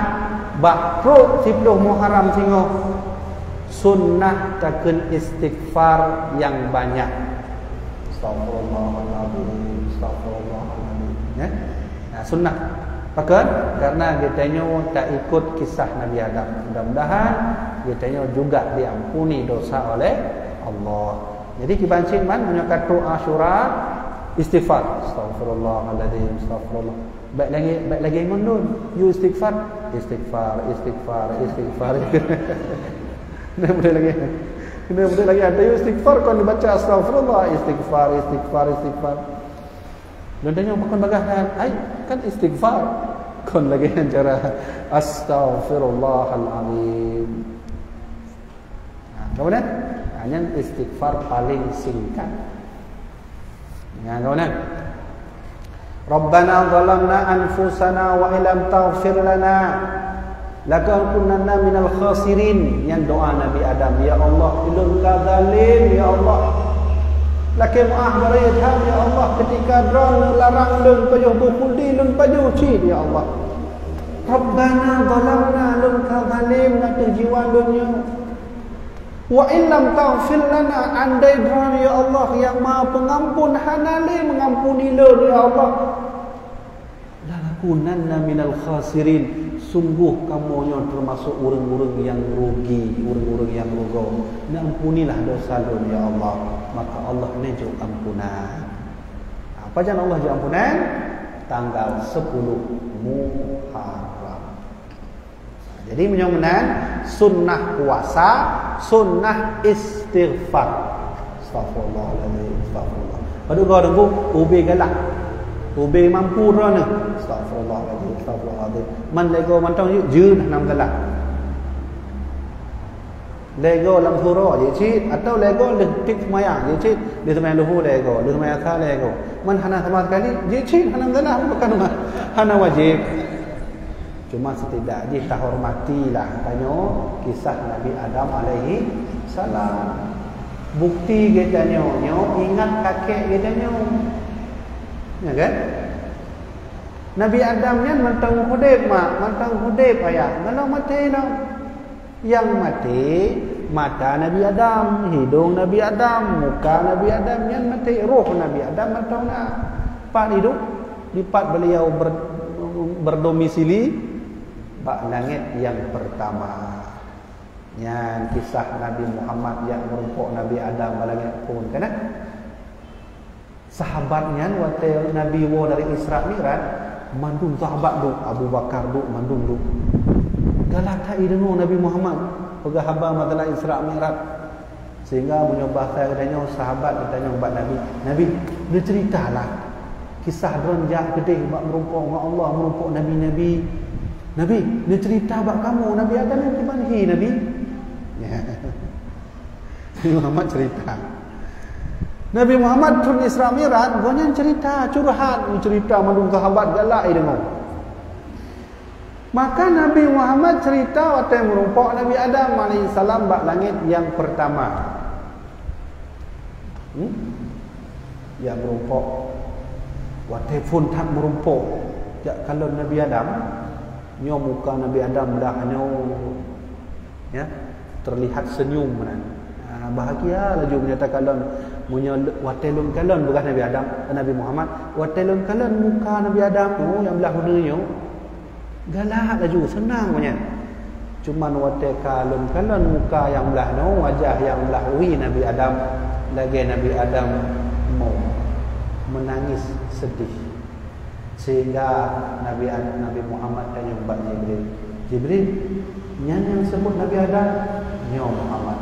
bak trok siploh Muharram singoh, sunnah takheun istighfar nyang banyak. Astagfirullahaladzim, astagfirullahaladzim. Ya? Nah, sunnah. Pakon? Karena geutanyoe taikut kisah Nabi Adam. Mudah-mudahan geutanyoe juga diampuni dosa oleh Allah. Jadi, kiban cit man, meunyoe ka trok Asyura, istighfar. Astagfirullahaladzim, astagfirullah. Baik lagi, baik lagi ngon lôn. Yue istighfar, istighfar, istighfar, istighfar. Kena boleh lagi. Kena boleh lagi. Ada yue istighfar, kon dibaca astagfirullah, istighfar, istighfar, istighfar. Lôn tanyong pakon bagah nyan, ai, kan istighfar. Kon lagée nyan cara, astagfirullahalazim. Nah, kemudian, nah, nyan istighfar paling singkat. Nah, kemudian, Rabbana zalamna anfusana wa illam taghfir lana lanakunanna minal khasirin. Nyan doa Nabi Adam, "Ya Allah, ulôn ka zalim, ya Allah. Lakée meuáh barô that, ya Allah, keutika Droeneuh larang lôn pajoh bukudi, lôn pajoh cit, ya Allah. Rabbana zalamna, lôn ka zalim ateueh jiwa lôn nyoe. Wa illam taghfir lana, andai Droeneuh, ya Allah, nyang Maha Peungampun, hana lé mengampuni lôn, ya Allah, lanakunanna minal khasirin, sunggoh kamoe nyoe teumasok ureuëng-ureuëng nyang rugi, ureuëng-ureuëng nyang rugoe. Neuampunilah desya lôn, ya Allah." Maka Allah neujok ampunan. Pajan Allah jok ampunan? Tanggal sepuluh Muharram. Jadi, meunyoe meunan, sunnah puasa, sunnah istighfar. Astaghfirullahaladzim, astaghfirullah. Padub goe teungku, ubé galak. Ubé mampu droeneuh. Astaghfirullahaladzim, astaghfirullahaladzim. Man lego mantong yuk, jeun hana galak. Lego lam suro jicit, atau lego leuh tiep seumayang jicit, leuh seumayang luhu lego, leuh seumayang asa lego. Man hana sama sekali, jicit hana galak, bukan ma-, hana wajib. Cuma setidak jih tahormatilah tanyoe kisah Nabi Adam alaihi salam. Bukti geutanyoe nyoe ingat kakek geutanyoe. Ya kan? Nabi Adam nyan mantong udeb mak, mantong udeb ayah, galak maté dah. Nyang maté mata Nabi Adam, hidong Nabi Adam, muka Nabi Adam, nyan maté. Roh Nabi Adam mantong na. Pat hidup, dipat beliau ber-, berdomisili bak langét nyang pertama. Nyan kisah Nabi Muhammad jak meurumpok Nabi Adam bak langét phon, kan, eh? Sahabat nyan watée Nabi woe dari Isra Mi'raj, mandum sahabat duek, Abu Bakar duek, mandum duek. Galak that jideungoe Nabi Muhammad peugah haba masalah Isra Mi'raj. Sehingga meunyoe bahasa geutanyoe, sahabat geutanyong bak Nabi, "Nabi, neuceuritalah kisah droen jak keudeh bak meurumpok ngon Allah, meurumpok nabi-nabi. Nabi, neuceurita bak kamoe, Nabi Adam nyan kiban hi, Nabi?" Nabi Muhammad cerita. Nabi Muhammad turun Isra Mi'raj, gobnyan cerita, curhat, cerita mandum sahabat galak jideungoe. Maka Nabi Muhammad cerita watée meurumpok Nabi Adam alaihissalam bak langét nyang pertama. Hmm? Jak meurumpok. Watée phon that meurumpok, jak kalon Nabi Adam, nyoe muka Nabi Adam blah nyoe. Ya, terlihat senyum meunan. Ah, bahagia laju meunyoe takalon, meunyoe le-, watée lôn kalon, peugah Nabi Adam, Nabi Muhammad, "Watée lôn kalon muka Nabi Adam, oh, nyang blah uneue nyoe, galak laju, seunang nyan. Cuman watée ka lôn kalon muka nyang blah nyoe, wajah nyang blah wie Nabi Adam, lagée Nabi Adam mo, meunangis sedih." Sehingga Nabi, Nabi Muhammad tanyong bak Jibril, "Jibril, nyan nyang seubut Nabi Adam?" "Nyoe Muhammad."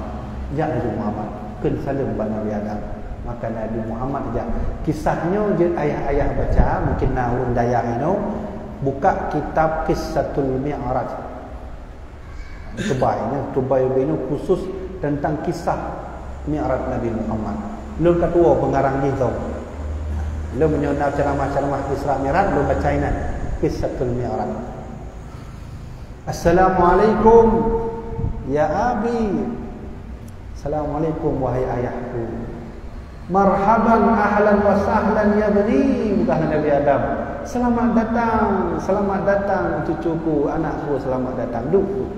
Jak laju Muhammad kheun saleuem bak Nabi Adam. Maka Nabi Muhammad jak. Kisah nyoe jeuet ayah-ayah baca, mungkin na ureuëng dayah inoe, buka kitab Qissatul Mi'raj. Tubai, ya, tubai ubé nyoe khusus tentang kisah Mi'raj Nabi Muhammad. Lôn ka tuwoe pengarang jih tu. Lôn meunyoe na ceramah-ceramah Isra Mi'raj, lôn baca inan Qissatul Mi'raj. "Assalamualaikum ya abi." "Assalamualaikum wahai ayahku." "Marhaban, ahlan wa sahlan ya bani," peugah Nabi Adam. "Selamat datang, selamat datang cucuku, anakku, selamat datang. Duek, duek."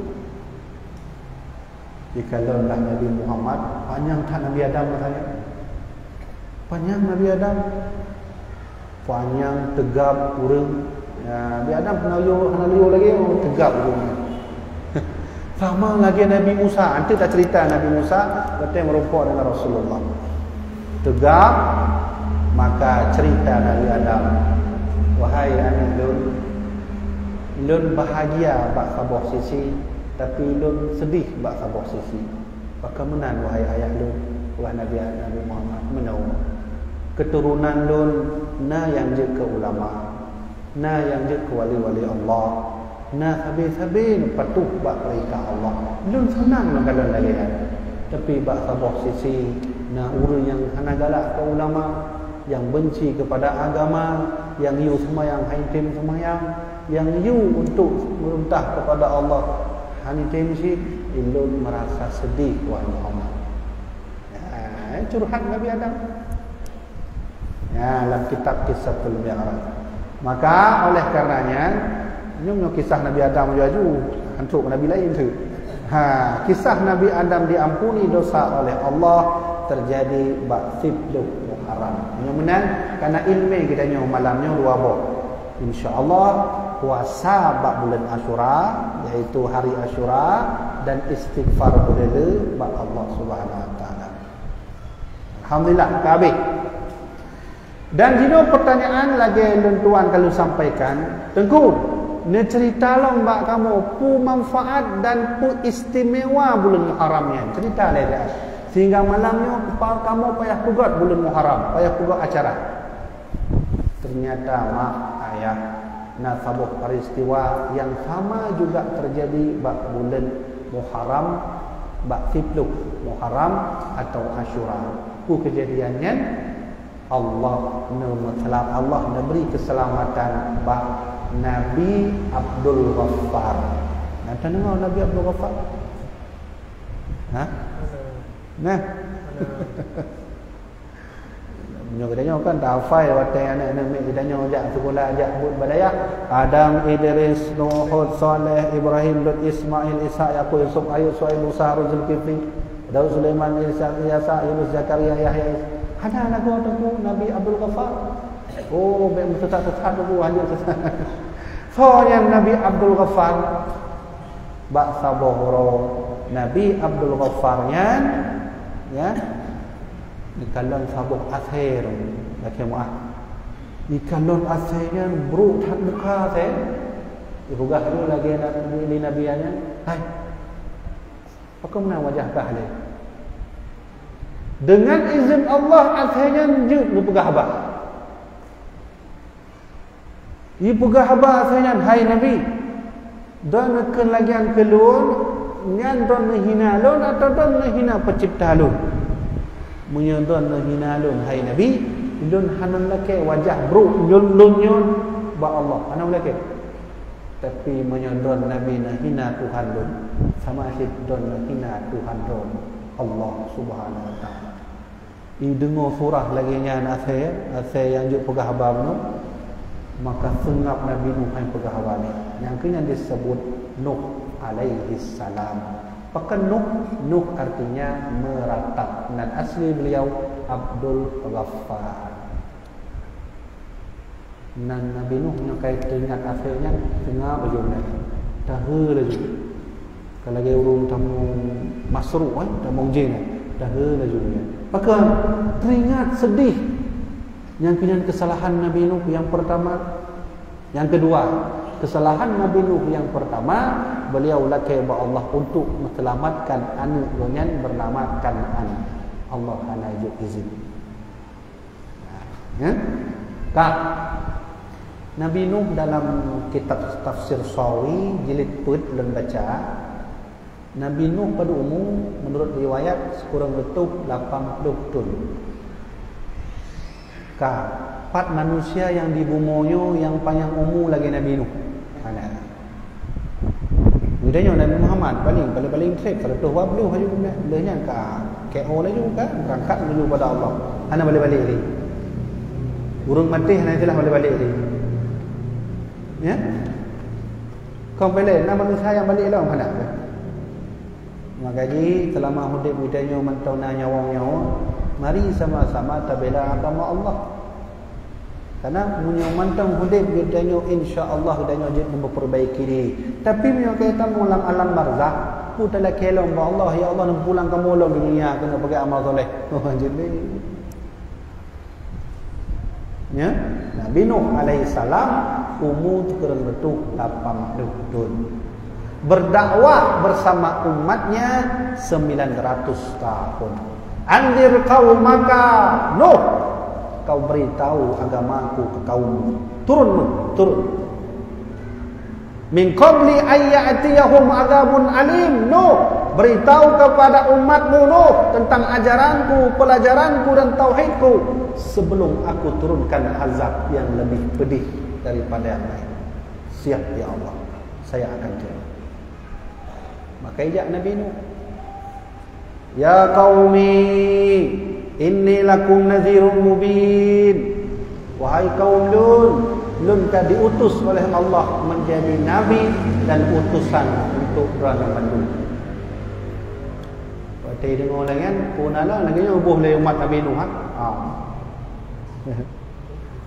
Dikalon lah Nabi Muhammad, panyang that Nabi Adam rasanya. Panyang Nabi Adam. Panyang, teugab ureuëng. Ya, Nabi Adam hana liu, hana liu lagi, oh, teugab ureuëng. Sama lagée Nabi Musa. Nanti tacerita Nabi Musa watée meurumpok dengan Rasulullah. Teugab, maka cerita Nabi Adam, "Wahai aneuk lôn, lôn bahagia bak saboh sisi, tapi lôn sedih bak saboh sisi." "Baka meunan, wahai ayah lôn?" Wah Nabi, Nabi Muhammad, "Meunoe. Keuturonan lôn na nyang jeuet keu ulama, na nyang jeuet keu wali-wali Allah, na sabe-sabe patuh bak peurintah Allah. Lôn seunang meukalon lagée nyan. Tapi bak saboh sisi, na ureuëng nyang hana galak keu ulama, nyang beunci keupada agama, Nyang yue seumayang hana tem seumayang, nyang yue untuk meurintah keupada Allah hana tem cit, ulôn meurasa seudeh, wahai Muhammad. Ya, curhat Nabi Adam. Ya, lam kitab Qissatul Mi'raj. Maka oleh karenanya, nyoe, nyoe kisah Nabi Adam laju-laju, hantu Nabi lain tu. Ha, kisah Nabi Adam diampuni dosa oleh Allah terjadi bak siplôh Muharram. Nyoe meunan, karena ileumèe kita nyoe malam nyoe dua boh. Insya Allah, puasa bak bulan Asyura, yaitu hari Asyura, dan istighfar beureulee bak Allah Subhanahu Wa Taala. Alhamdulillah, ka habéh. Dan jinoe pertanyaan lagèe lôn tuan ka lôn sampaikan, Teungku, neuceurita lom bak kamoe peue manfaat dan peue istimewa buleuen Muharram nyan. Ceurita lé dah. Sehingga malam nyoe pa-, kamoe payah peugöt buleuen Muharram, payah peugöt acara. Ternyata, mak, ayah, na saboh peristiwa nyang sama juga terjadi bak buleuen Muharram, bak siplôh Muharram atau Asyura. Peue keujadian nyan? Allah neumeuseula-, Allah neubri keuseulamatan bak Nabi Abdul Ghaffar. Na tadeungoe Nabi Abdul Ghaffar? Hah? Nah. Meunyoe geutanyoe kan tahafai watèe aneuk-aneuk miet geutanyoe jak sikula, jak buet bak dayah. Adam, Idris, Nuh, Hud, Saleh, Ibrahim, Lut, Ismail, Ishak, Yakub, Yusuf, Ayub, Syuaib, Musa, Harun, Zulkifli, Daud, Sulaiman, Isa, Yasa, Yunus, Zakaria, Yahya, Isa. Hana lagoe Teungku Nabi Abdul Ghaffar. Oh, bèk meusesat-sesat Teungku, hanjeuet sesat. Soe nyan Nabi Abdul Ghaffar? Bak saboh uroe Nabi Abdul Ghaffar nyan, ya, neukalon saboh asèe, lakèe meu'ah. Neukalon asèe nyan brôk that muka asèe. Ipeugah laju lagèe na-, lé Nabi nyan, "Hai, pakon meunan wajah kah lé?" Deungon izin Allah, asèe nyan jeuet geupeugah haba. Ipeugah haba asèe nyan, "Hai Nabi, droeneuh kheun lagèe nyan keu lôn, nyan droeneuh hina lôn atawa droeneuh hina Peucebta lôn? Meunyoe droeneuh hina lôn, hai Nabi, lôn hana lakèe wajah brôk lôn nyoe bak Allah, hana lakèe. Tapi meunyoe droeneuh Nabi neuhina Tuhan lôn, sama cit droeneuh neuhina Tuhan droeneuh, Allah Subhanahu Wa Taala." Ideungoe surah lagèe nyan asèe, asèe nyang jeuet peugah haba bunoe, maka seungab Nabi Nuh han peugah haba lé. Nyang keu nyan diseubut Nuh alaihissalam. Pakon Nuh? Nuh artinya meratap. Nan asli beliau Abdul Ghaffar. Nan Nabi Nuh nyang ka teuingat asèe nyan, teungoh laju nyan. Tahe laju. Ka lagèe ureueng tamong masroh, eh, tamong jén, eh. Tahe laju nyan. Pakon? Teuingat seudeh. Nyang keu nyan keusalahan Nabi Nuh nyang peurtama. Nyang keudua, keusalahan Nabi Nuh nyang peurtama, beliau lakèe bak Allah untuk meuselamatkan aneuk gobnyan beunama Kan'an. Allah hana jeuet izin. Ya? Ka. Nabi Nuh dalam kitab Tafsir Sawi jilid peuet lôn baca, Nabi Nuh padub umu, menurut riwayat, sikureueng reutôh lapan ploh thon. Ka, pat manusia nyang di bumoe nyoe nyang panyang umu lagèe Nabi Nuh? Hana. Geutanyoe Nabi Muhammad paléng, paléng-paléng trép seratus dua puluh laju, lheuh nyan ka K O laju, ka beurangkat menuju pada Allah. Hana balek-balek lé. Ureueng maté hana istilah balek-balek lé. Ya? Kon balek, na manusia nyang balek lom hana. Maka jih, seulama udép geutanyoe mantong na nyawöng nyoe, mari sama-sama tabela agama Allah. Karena meunyoe mantong udép geutanyoe, insya Allah geutanyoe jeuet meupeurbaiki diri. Tapi meunyoe geutanyoe lam alam barzakh, peue talakèe lom bak Allah, "Ya Allah, neupulang kamoe lom dunia keuneuk peugöt amal soleh." Jeuet lé. Ya, Nabi Nuh alaihissalam umu sikureueng reutôh lapan ploh thon. Berdakwah bersama umatnya sembilan ratus tahun. "Anzir qaumaka, Nuh, kau beritahu agamaku ke kaummu." Turun, Nuh, turun. "Min qabli an ya'tiyahum adzabun alim." Nuh, Beritahu kepada umatmu Nuh tentang ajaranku, pelajaranku dan tauhidku sebelum aku turunkan azab yang lebih pedih daripada yang lain. Siap, ya Allah, saya akan turun. Maka ijak Nabi Nuh. Ya qaumi, inni lakum nadhirun mubin. Wahai kaum lôn, lôn ka diutus oleh Allah menjadi nabi dan utusan untuk droeneuh mandum. Watèe deungoe lagèe nyan, peue na lagèe nyan boh lé umat Nabi Nuh, ha? Ha.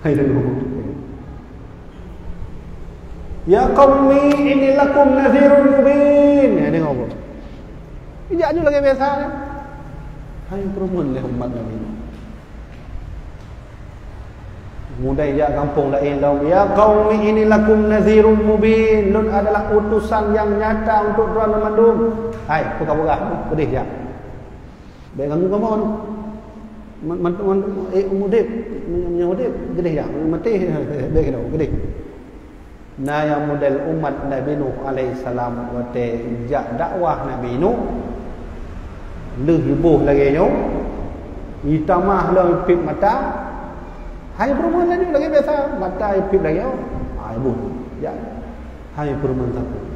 Hai deungoe. Ya qaumi, inni lakum nadhirun mubin. Ya, deungoe boh. Ijak nyoe lagèe biasa nyan. Hai peureumeun lé umat Nabi Nuh. Kemudian jak gampông laén lom, "Ya qaumi inni lakum nadhirun mubin." Lôn adalah utusan yang nyata untuk droeneuh mandum. Hai, peugah-peugah, keudeh jak. Bèk ganggu kamoe. Man, man, man, eh, udép, meunyoe udép, keudeh jak. Maté, bèk keunoe, keudeh. Na nyang model umat Nabi Nuh alaihissalam watèe jak dakwah Nabi Nuh, lheueh iboh lagèe nyoe, itamah lom ipéb mata, hai peureumeun laju lagèe biasa, mata ipéb lagèe nyoe, ha, iboh, jak, hai peureumeun sapeue.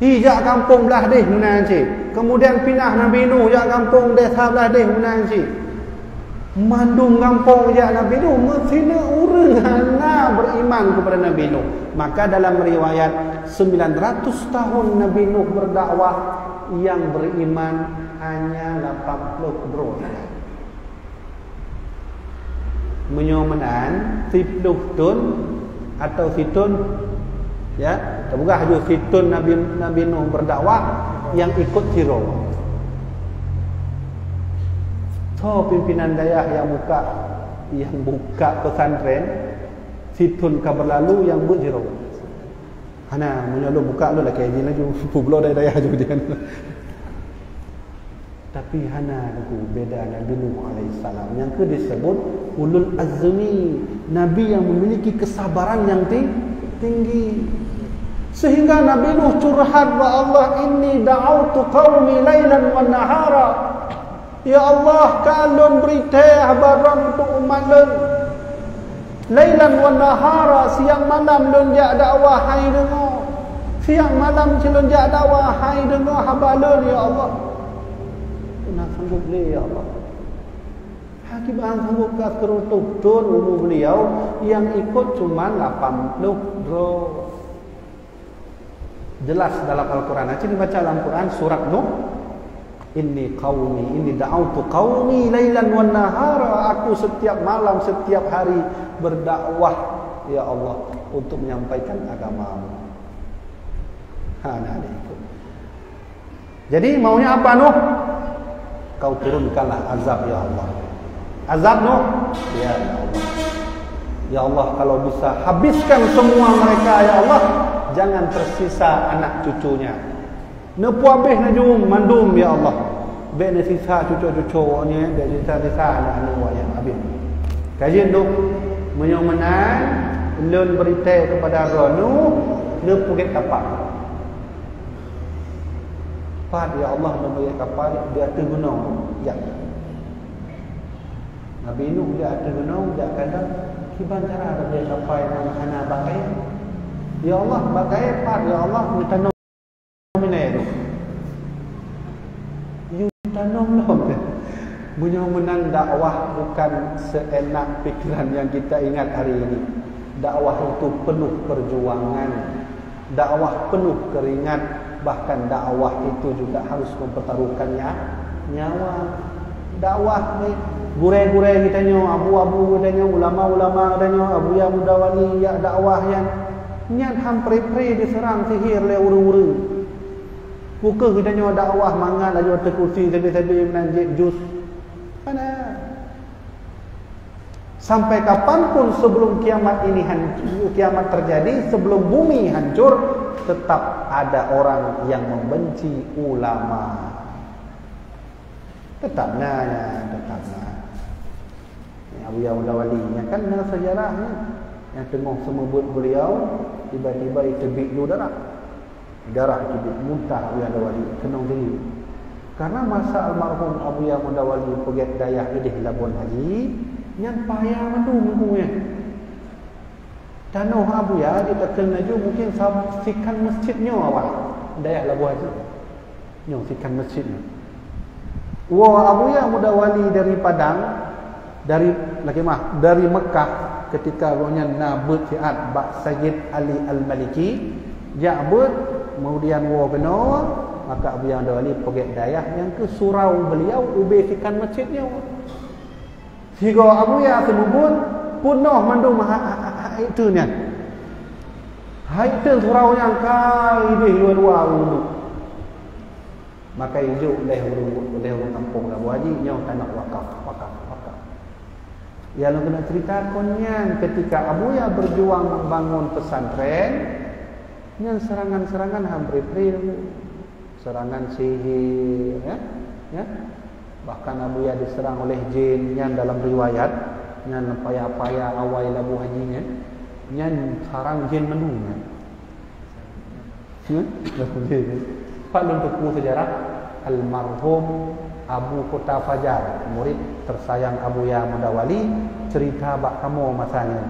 Ijak gampông blah deh meunan cit. Kemudian pinah Nabi Nuh jak gampông desa blah deh meunan cit. Mandum gampông jak Nabi Nuh, meusineuk ureueng hana beriman kepada Nabi Nuh. Maka dalam riwayat, sembilan ratus tahun Nabi Nuh berdakwah, yang beriman hanya lapan puluh droe. Meunyoe meunan, siplôh thôn atau sithôn, ya, tapeugah ju sithôn Nabi, Nabi Nuh berdakwah, nyang ikot sidroe. Soe pimpinan dayah nyang buka, nyang buka pesantren, sithôn ka berlalu nyang buet sidroe? Hana, meunyoe lôn buka lôn lakèe jih laju, peubloe dayah-dayah ju nyan. Tapi hana Teungku, beda Nabi Nuh alaihissalam. Nyang keu disebut ulul azmi, nabi yang memiliki kesabaran yang ti-, tinggi. Sehingga Nabi Nuh curhat bak Allah, "Inni da'autu qaumi lailan wa nahara." Ya Allah, ka lôn bri thèe haba droen untuk umat lôn. Lailan wa nahara, siang malam lôn jak dakwah hai deungoe. Siang malam cit lôn jak dakwah hai deungoe haba lôn, ya Allah. Hana sanggup lé, ya Allah. Hana sanggup ka sireutoh thôn umu beliau, nyang ikot cuma lapan ploh droe. Jelas dalam Al-Quran. Aci dibaca dalam Quran surat Nuh, "Inni qaumi, inni da'autu qaumi lailan wa nahara." Aku setiap malam, setiap hari berdakwah, ya Allah, untuk menyampaikan agama-Mu. Ha, nah, ada itu. Jadi, maunya apa Nuh? Kau turunkanlah azab, ya Allah. Azab Nuh, ya Allah. Ya Allah, kalau bisa habiskan semua mereka, ya Allah. Jangan tersisa anak cucunya. Neupeuabéh laju mandum, ya Allah. Bèk neusisa cucu-cucu awaknyan, bèk neusisa-sisa aneuk-aneuk awaknyan, habéh. Kajeut Nuh, meunyoe meunan, lôn bri thèe keupada droeneuh, neupeugèt kapal. Pat, ya Allah, neupeugèt kapal di ateueh gunong, ya. Nabi Nuh di ateueh gunong, jak kalon, kiban cara neupeugèt kapal nyang hana bak kayèe. Ya Allah, bak kayèe pat, ya Allah, neutanom minèe. Yue tanom lom. Meunyoe meunan dakwah bukan seenak pikiran yang kita ingat hari ini. Dakwah itu penuh perjuangan. Dakwah penuh keringat, bahkan dakwah itu juga harus mempertaruhkan nya-, nyawa. Dakwah ni, gurèe-gurèe geutanyoe, abu-abu geutanyoe, ulama-ulama geutanyoe, Abuya Muda Wali, jak dakwah nyan, nyan han pré-pré diseurang sihir lé ureueng-ureueng. Peu kheueh geutanyoe dakwah mangat laju ateueh kursi sabe-sabe meunan jép jus. Hana. Sampai kapanpun sebelum kiamat ini han-, kiamat terjadi, sebelum bumi hancur, tetap ada orang yang membenci ulama. Tetap na, tetap na. Nyang Abuya Muda Wali, nyan kan na sejarah nyan. Nyang teungoh seumeubeuet beliau, tiba-tiba jiteubiet ju darah. Darah teubiet muntah Abuya Mudawali keunong diri. Karena masa almarhum Abuya Mudawali peugét dayah idéh Labuan Haji, nyan paya mandum nyan. Tanoh Abuya jitakeun laju mungkin sa-, sikan masjid nyoe awai dayah Labuan Haji. Nyoe sikan masjid nyoe. Woe Abuya Mudawali dari Padang, dari, lakée meu'ah, dari Mekah, ketika gobnyan na beuet siat bak Sayyid Ali Al-Maliki, jak beuet, kemudian woe keunoe, maka Abuya Mudawali peugét dayah nyang keu surau beliau ubé sikan masjid nyoe. Sigoe Abuya seumeubeuet, peunoh mandum ha-, ha-, ha-, ha-, itu nyan. Hai teun surau nyang ka idéh luwa-luwa u uneuk. Maka ijok lé ureuëng, lé ureuëng kampung Labuan Haji, nyoe tanoh wakaf, wakaf, wakaf. Ya, lôn keuneuk cerita kon nyan, ketika Abuya berjuang membangun pesantren, nyan serangan-serangan han pré-pré. Serangan sihir, ya. Ya. Bahkan Abuya diserang oleh jin, nyan dalam riwayat, nyan paya-paya awai Labuan Haji nyan, nyan sarang jin mandum nyan. Hmm? Pak lôn teupeu sejarah almarhum Abu Kuta Fajar, murid tersayang Abuya Mudawali, cerita bak kamoe masa nyan.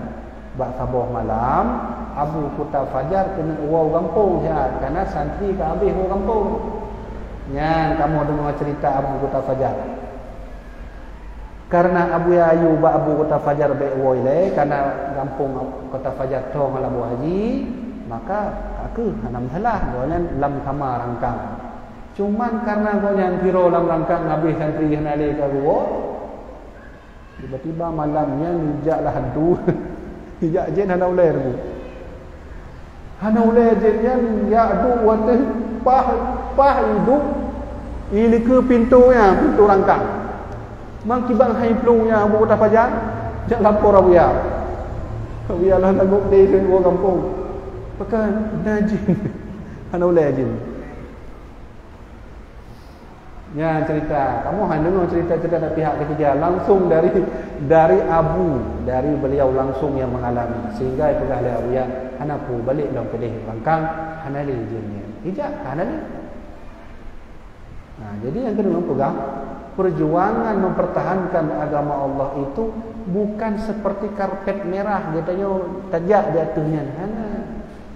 Bak saboh malam, Abu Kuta Fajar keuneuk woe u gampông siat, karena santri ka habéh woe gampông. Nyan kamoe deungoe cerita Abu Kuta Fajar. Karena Abuya yue bak Abu Kuta Fajar bék woe ilée, karena gampông Kuta Fajar thô ngon Labuan Haji, maka ka kheueh hana masalah, gobnyan lam kama rangkang. Cuman karena gobnyan sidroe lam rangkang habéh santri hana lé ka geuwoe, tiba-tiba malam nyan ijak lah hantu. Ijak jén hana ulée teungku. Hana ulée jén nyan jak duek u ateueh paih, paih iduek, ilikeue pintoe nyan, pintoe rangkang. Mang kiban hai plueng nyan Abu Kuta Fajar, jak lapor Abuya. Abuya lah sanggob deh woe gampông. Pakon na jén. Hana ulée jén. Nyan cerita. Kamoe han deungoe cerita-cerita dari pihak ketiga, langsung dari, dari abu, dari beliau langsung yang mengalami. Sehingga ipeugah lé Abuya, hana peue, balek lom keudeh rangkang, hana lé jén nyan. Ijak, hana lé. Nah, jadi nyang keuneuk peugah, perjuangan mempertahankan agama Allah itu bukan seperti karpet merah geutanyoe tajak di ateueh nyan. Hana.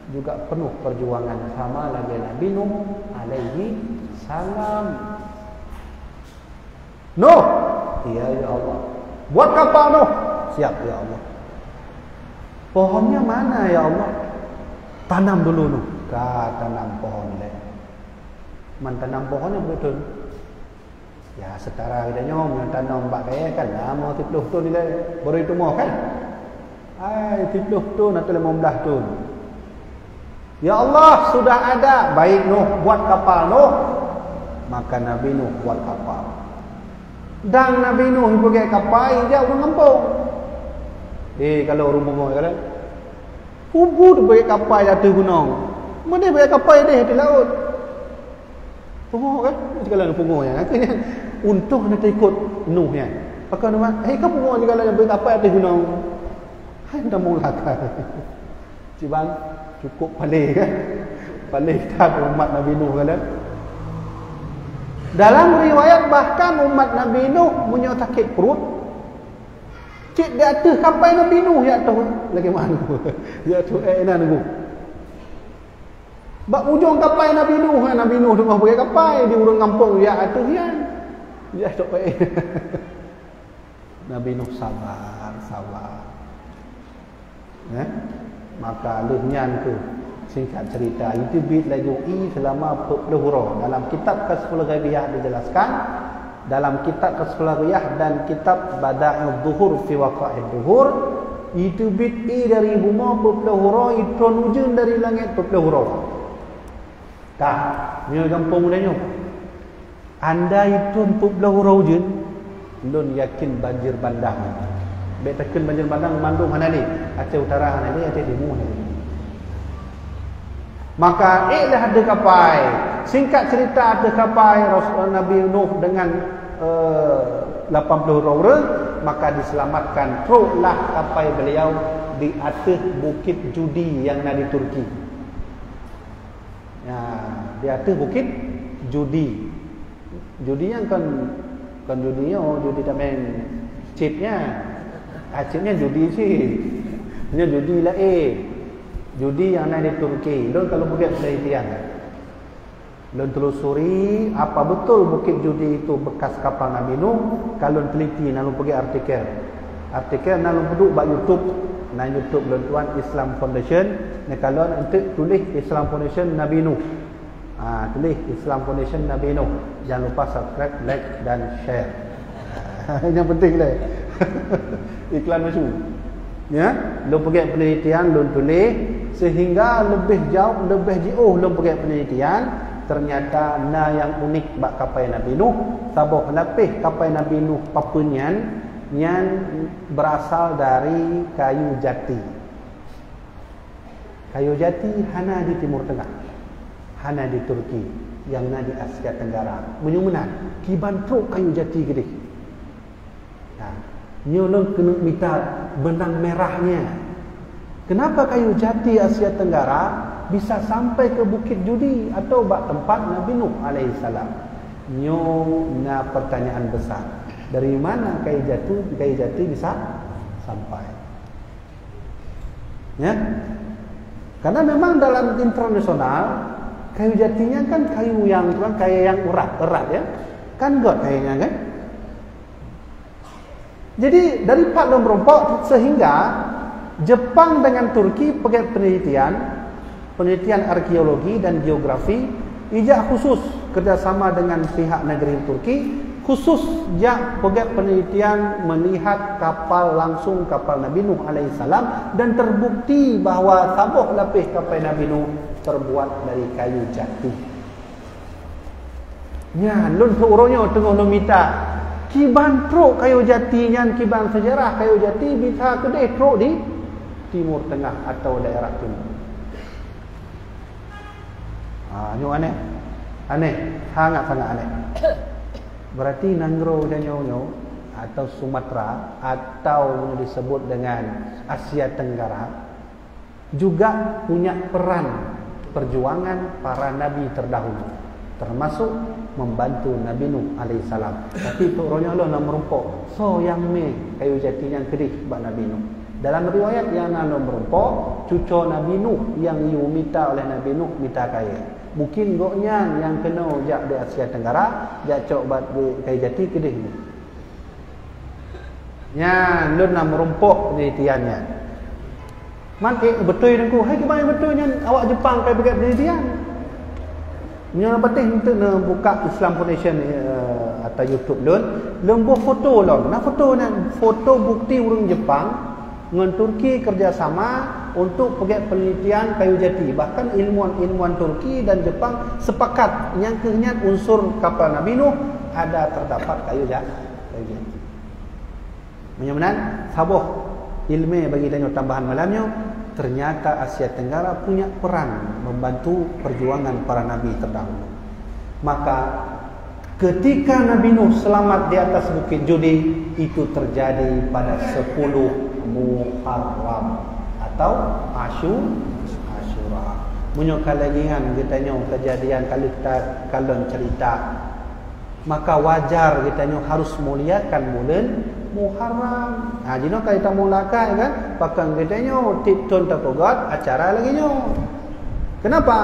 Juga penuh perjuangan sama lagée Nabi Nuh alaihi salam. "Nuh!" "Iya, ya Allah." "Buat kapal, Nuh!" "Siap, ya Allah." "Pohonnya mana, ya Allah?" "Tanam dulu, Nuh." Ka tanam pohon lé. Man tanam pohon nyan beutôi. Ya, setara geutanyoe meunyoe tanom bak kayée kan, na meusiplôh thon ilée baru jitumoh kan? Hai, siplôh thon atau limong blaih thon. "Ya Allah, sudah ada." "Baik, Nuh, buat kapal, Nuh." Maka Nabi Nuh buat kapal. Dan Nabi Nuh ipeugét kapal, ijak ureuëng gampông. Eh, kalau ureuëng pungo, kalau ubit ipeugét kapal di ateueh gunong. Meudeh ipeugét kapal deh di laôt. Pungo kan? Sigala pungo nyan. Akhirnya, untung hana teuikot Nuh nyan. Pakon Nuh, "Hei, ka pungo sigala nyan, beuet apai ateueh gunong." Hai, tamong lakar. Cibang, cukup paléh kan? Paléh that umat Nabi Nuh kan? Dalam riwayat, bahkan umat Nabi Nuh meunyoe sakét pruet, cit di ateueh kapai Nabi Nuh jak toh. Lagée mana? Jak toh, eh, inan nunggu. Bak ujong kapai Nabi Nuh, Nabi Nuh teungoh peugét kapai, di ureuëng gampông jak ateueh nyan. Jak tok, eh. Nabi Nuh sabar, sabar. Eh? Maka lheueh nyan kheueh, singkat cerita, jiteubiet laju ie seulama peuet ploh uroe. Dalam kitab Kasyful Ghaibiyah dijelaskan, dalam kitab Kasyful Ghaibiyah dan kitab Bada'i'uz Zuhur fi Waqa'i'id Duhur, jiteubiet ie dari bumoe peuet ploh uroe, jitron ujeuen dari langét peuet ploh uroe. Tah, meunyoe gampông udah nyoe, andai jitron peuet ploh uroe ujeuen, lôn yakin banjir bandang. Bék takheun banjir bandang, mandum hana lé, Aceh Utara hana lé, Aceh Timu hana lé. Maka, ék lheueh ateueh kapai. Singkat cerita, ateueh kapai Rasul Nabi Nuh dengan, eh, lapan ploh droe ureuëng, maka diselamatkan. Troklah kapai beliau di ateueh Bukit Judi yang na di Turki. Ya, di ateueh bukét Judi. Judi nyan kon, kon judi nyoe, judi tameng chip nyan. Ah, chip nyan judi cit. Nyoe judi laén. Judi nyang na di Turki. Lôn ka lôn peugét penelitian. Lôn telusuri apa betul Bukit Judi itu bekas kapal Nabi Nuh. Ka lôn teliti, na lôn peugét artikel. Artikel na lôn peuduek bak YouTube. Na YouTube lôn tuan, Islam Foundation. Neukalon enteuk tuléh Islam Foundation Nabi Nuh. Ha, tuléh Islam Foundation Nabi Nuh. Jangan lupa subscribe, like, dan share. Yang penting deh. Iklan masuk. Ya, lôn peugét penelitian, lôn tuléh, sehingga leubeh jauh, leubeh jiôh lôn peugét penelitian, ternyata na nyang unik bak kapai Nabi Nuh. Saboh lapéh kapai Nabi Nuh papeuen nyan, nyan berasal dari kayu jati. Kayu jati hana di Timur Tengah, hana di Turki, nyang na di Asia Tenggara. Meunyoe meunan, kiban trok kayu jati keudeh. Nah, nyoe lôn keuneuk mita benang merahnya. Kenapa kayu jati Asia Tenggara bisa sampai ke Bukit Judi atau bak tempat Nabi Nuh alaihissalam? Nyoe na pertanyaan besar. Dari mana kayu jati, kayu jati bisa sampai? Ya. Karena memang dalam internasional, kayu jatinya kan kayu yang, kayu yang erat, erat ya. Kan göt kayunya kan? Jadi, dari pat lôn meurumpok sehingga Jepang dengan Turki peugét penelitian, penelitian arkeologi dan geografi, ijak khusus kerjasama dengan pihak negeri Turki, khusus jak peugét penelitian melihat kapal langsung, kapal Nabi Nuh alaihissalam, dan terbukti bahwa saboh lapéh kapai Nabi Nuh terbuat dari kayu jati. Nyan, lôn trok uroe nyoe teungoh lôn mita, kiban trok kayu jati nyan, kiban sejarah kayu jati bisa keudeh trok di Timur Tengah atau daerah timur. Ha, nyoe aneh. Aneh, sangat-sangat aneh. Berarti nanggroe geutanyoe nyoe atau Sumatera atau disebut dengan Asia Tenggara juga punya peran perjuangan para nabi terdahulu, termasuk membantu Nabi Nuh alaihissalam. Tapi trok uroe nyoe lôn na meurumpok, soe nyang mé kayu jati nyang keudeh bak Nabi Nuh. Dalam riwayat nyang na lôn meurumpok, cucoe Nabi Nuh nyang yue mita oleh Nabi Nuh mita kayée. Mungkin gobnyan nyang keunoe jak di Asia Tenggara, jak cok bak kayu jati keudeh nyoe. Nyan, lôn na meurumpok penelitian nyan. Man, eh, beutôi Teungku, hai kiban beutôi nyan awak Jepang ka peugét penelitian. Nyoe patéh enteuk neubuka Islam Foundation, eh, atau YouTube lôn, lôn boh foto lom. Na foto nyan, foto bukti ureuëng Jepang ngon Turki kerjasama untuk peugét penelitian kayu jati. Bahkan ilmuwan-ilmuwan Turki dan Jepang sepakat nyang keuh nyan unsur kapal Nabi Nuh ada terdapat kayu jati. Kayu jati. Meunyoe meunan, saboh ileumèe bagi tanyoe tambahan malam nyoe, ternyata Asia Tenggara punya peran membantu perjuangan para nabi terdahulu. Maka, ketika Nabi Nuh selamat di atas Bukit Judi, itu terjadi pada sepuluh Muharram atau Asyu-, Asyura. Meunyoe ka lagèe nyan geutanyoe kejadian ka lheueh takalon cerita, maka wajar geutanyoe harus muliakan buleuen Muharram. Ha, jinoe ka tamuliakan kan? Pakon geutanyoe tiep thon tapeugöt acara lagèe nyoe. Kenapa?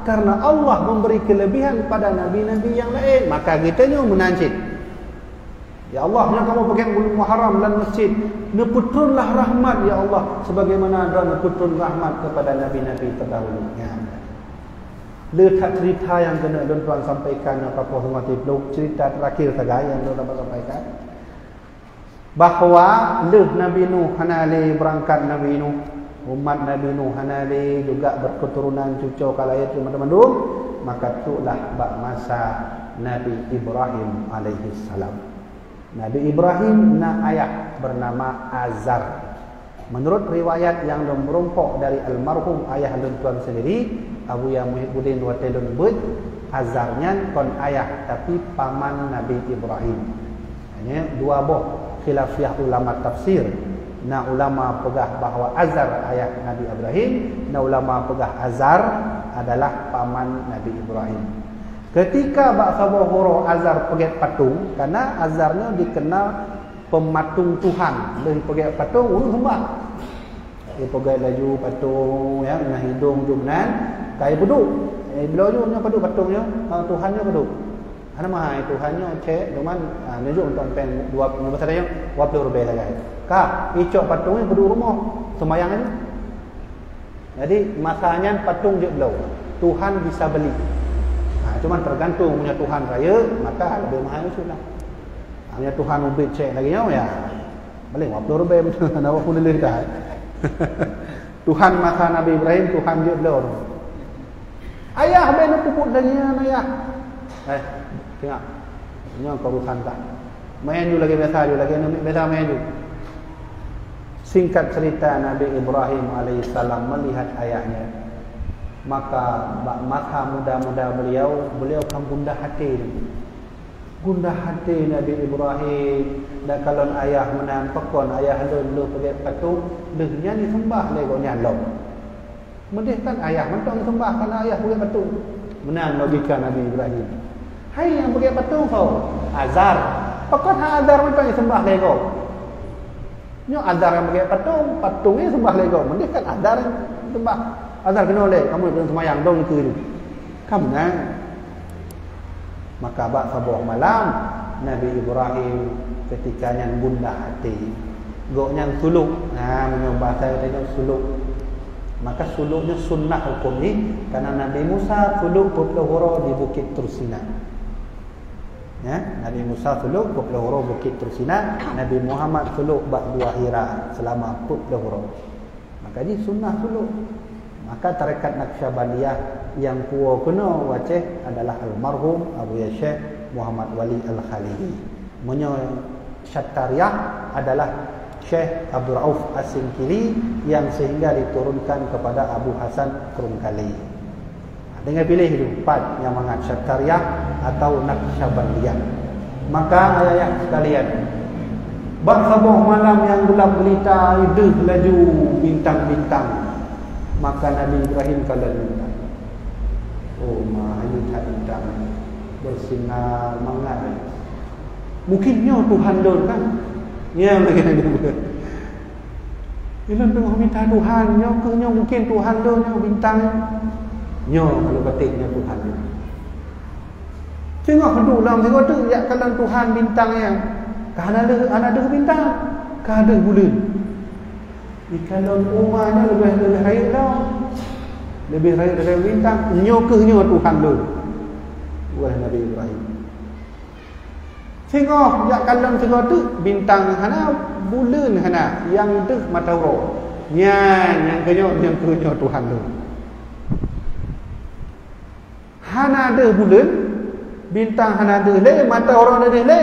Karena Allah memberi kelebihan pada nabi-nabi yang lain. Maka geutanyoe meunan cit. Ya Allah, nyoe kamoe peugöt buleuen Muharram lam masjid. Neupeutrönlah rahmat, ya Allah, sebagaimana Droe neupeutrön rahmat kepada nabi-nabi terdahulu. Ya. Le that cerita nyang keuneuk lôn tuan sampaikan nyoe ka poh teungoh tiplôh, cerita terakhir sagai nyang lôn dapat sampaikan, bahwa lheueh Nabi Nuh hana lé beurangkat Nabi Nuh, umat Nabi Nuh hana lé juga berketurunan cucoe ka lahé mandum-mandum, maka troklah bak masa Nabi Ibrahim alaihissalam. Nabi Ibrahim na ayah bernama Azar. Menurut riwayat nyang lôn meurumpok dari almarhum ayah lôn tuan sendiri, Abuya Muhibbuddin watèe lôn beuet, Azar nyan kon ayah, tapi paman Nabi Ibrahim. Hanya dua boh khilafiyah ulama tafsir. Na ulama peugah bahwa Azar ayah Nabi Ibrahim, na ulama peugah Azar adalah paman Nabi Ibrahim. Ketika bak saboh uroe Azar peugét patong, karena Azar nyoe dikenal pematung Tuhan, lheueh peugét patong ureuëng seumbah. Ipeugét laju patong, ya, na hidong jumnan, kai peuduek. Eh, bloe nyoe padub patong nyoe, ha, Tuhan nyoe padub. Hana mahai Tuhan nyoe cek, cuman, ha, nunjuk untuk peng dua, dua belas nyoe, dua puluh ribèe sagai. Ka, icok patong nyoe padub rumoh, seumayang nyoe. Jadi, masa nyan patong jeuet bloe. Tuhan bisa beli. Ha, cuman tergantung punya Tuhan rayeuk, maka lebih mahal itu lah. Ha, punya Tuhan ubit cek lagi nyoe, ya. Paling dua puluh ribèe betul, nak dua puluh lebih dah. Tuhan masa Nabi Ibrahim, Tuhan jeuet bloe. Ayah, bèk neupeubuet lagèe nyan, ayah. Eh, tengok. Nyoe keurusan kah. Main ju lagèe biasa ju, lagèe aneuk biasa main ju. Singkat cerita, Nabi Ibrahim alaihissalam melihat ayahnya, maka bak masa muda-muda beliau, beliau kan gundah hati. Gundah hati Nabi Ibrahim, dan kalon ayah meunan, pakon ayah lôn lôn peugét patong, lheueh nyan diseumbah lé gobnyan lom. Meudeh kan ayah mantong seumbah, karena ayah peugét patong. Meunan logika Nabi Ibrahim. Hai nyang peugét patong soe? Azar. Pakon hana Azar mantong diseumbah lé gob? Nyoe Azar nyang peugét patong, patong nyan seumbah lé gob. Meudeh kan Azar nyang seumbah. Azar keunoe lé, kamoe keuneuk seumayang dong keu nyoe. Ka meunan. Maka bak saboh malam, Nabi Ibrahim ketika nyan gundah até. Gobnyan sulok. Nah, meunyoe bahasa geutanyoe sulok. Maka sulok nyoe sunnah huköm jih, karena Nabi Musa sulok peuet ploh uroe di Bukit Tursina. Ya, Nabi Musa sulok peuet ploh uroe Bukit Tursina, Nabi Muhammad sulok bak Gua Hira selama peuet ploh uroe. Maka jih sunnah sulok. Maka tarekat Naqsyabandiyah nyang puwoe keunoe u Aceh adalah almarhum Abuya Syekh Muhammad Wali Al-Khalili. Meunyoe Syattariyah adalah Syekh Abdul Rauf As-Singkili nyang sehingga diturunkan kepada Abu Hasan Krungkali. Tinggai piléh tu, pat nyang mangat, Syattariyah atau Naqsyabandiyah. Maka ayah-ayah sekalian, bak saboh malam nyang gulap gulita, deuh laju bintang-bintang. Maka Nabi Ibrahim kalon bintang. Oh, ma, hanjeuet that bintang. Bersinar mangat. Mungkin nyoe Tuhan lôn kan? Nyan lagèe nyan. Ulôn teungoh mita Tuhan, nyoe keuh nyoe mungkin Tuhan lôn nyoe bintang nyoe. Nyoe kalau patéh nyoe Tuhan lôn. Teungoh duek lam sigoe teuk jak kalon Tuhan bintang nyan. Ka hana lheueh, hana deuh bintang, ka deuh buleuen. Ikalon uma nyoe leubeh, leubeh rayeuk lom. Leubeh rayeuk dari bintang. Nyoe keuh nyoe Tuhan lôn. Wah Nabi Ibrahim. Singoh jak kalon singoh teuk, bintang hana, buleuen hana, nyang deuh mata uroe. Nyan, nyang keunyoe, nyang keunyoe Tuhan lôn. Hana deuh buleuen, bintang hana deuh lé, mata uroe hana deuh lé,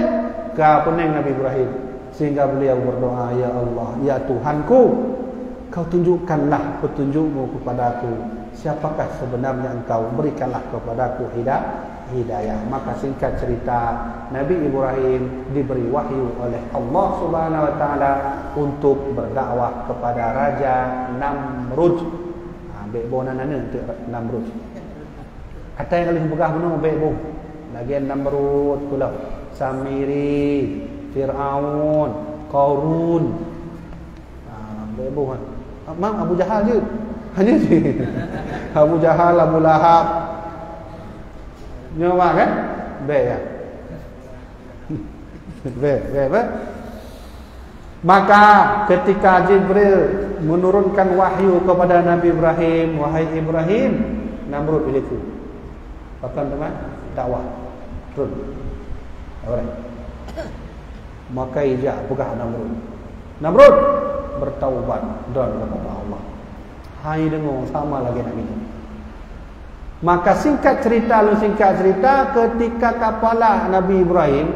ka peuneng Nabi Ibrahim. Sehingga beliau berdoa, "Ya Allah, ya Tuhanku, Kau tunjukkanlah petunjuk-Mu kepadaku, siapakah sebenarnya Engkau, berikanlah kepadaku hida-, hidayah." Maka singkat cerita, Nabi Ibrahim diberi wahyu oleh Allah Subhanahu wa Taala untuk berdakwah kepada Raja Namrud. Ha, bèk boh nan aneuk teuk Namrud. Ata nyang ka lheueh peugah bunoe bèk boh. Lagèe Namrud, pula Samiri, Firaun, Qarun. Ha, bèk boh kan. Mang Abu Jahal jeuet. Hanya jih. Abu Jahal, Abu Lahab. Nyoe bah kan? Bèk ya. Bèk, bèk, bèk. Maka ketika Jibril menurunkan wahyu kepada Nabi Ibrahim, "Wahai Ibrahim, Namrud ilèe keu." Pakon teuma? Dakwah. Turun. Dakwah. Maka ijak peugah Namrud, "Namrud, bertaubat dan kepada Allah." Hai deungoe sama lagèe Nabi Nuh. Maka singkat cerita, lôn singkat cerita, ketika kapala Nabi Ibrahim,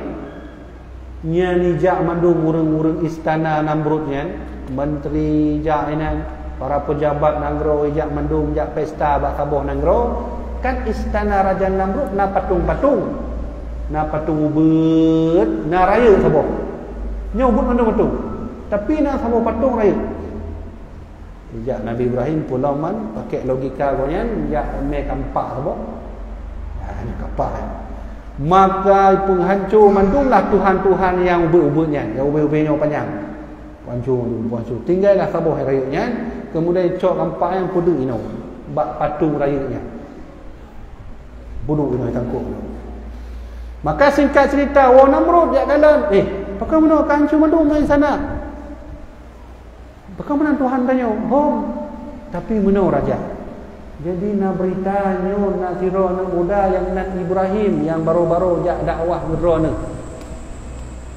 nyan ijak mandum ureueng-ureueng istana Namrud nyan, menteri jak inan, para pejabat nanggroe ijak mandum jak pesta bak saboh nanggroe, kan istana Raja Namrud na patong-patong, na patong ubeut, na rayeuk saboh. Nyoe ubeut mandum patong, tapi na saboh patong rayeuk. Sejak Nabi Ibrahim pulang man, pakai logika gobnyan, jak mé kampak saboh. Ah, nyoe kampak, eh. Maka peuhanco mandum lah tuhan-tuhan nyang ubit-ubit nyan, nyang ubit-ubit nyoe panyang. Peuhanco mandum, peuhanco. Tinggai lah saboh rayeuk nyan, kemudian cok kampak nyan peuduek inoe bak patong rayeuk nyan. Peuduek inoe tangkok. Maka singkat cerita, woe Namrud jak kalon, "Eh, pakon meunoe ka hanco mandum ngon istana? Pakon meunan tuhan tanyoe?" "Hom, tapi meunoe raja. Jadi na beurita nyoe na sidroe aneuëk muda nyang nan Ibrahim nyang barô-barô jak dakwah keu droeneueh."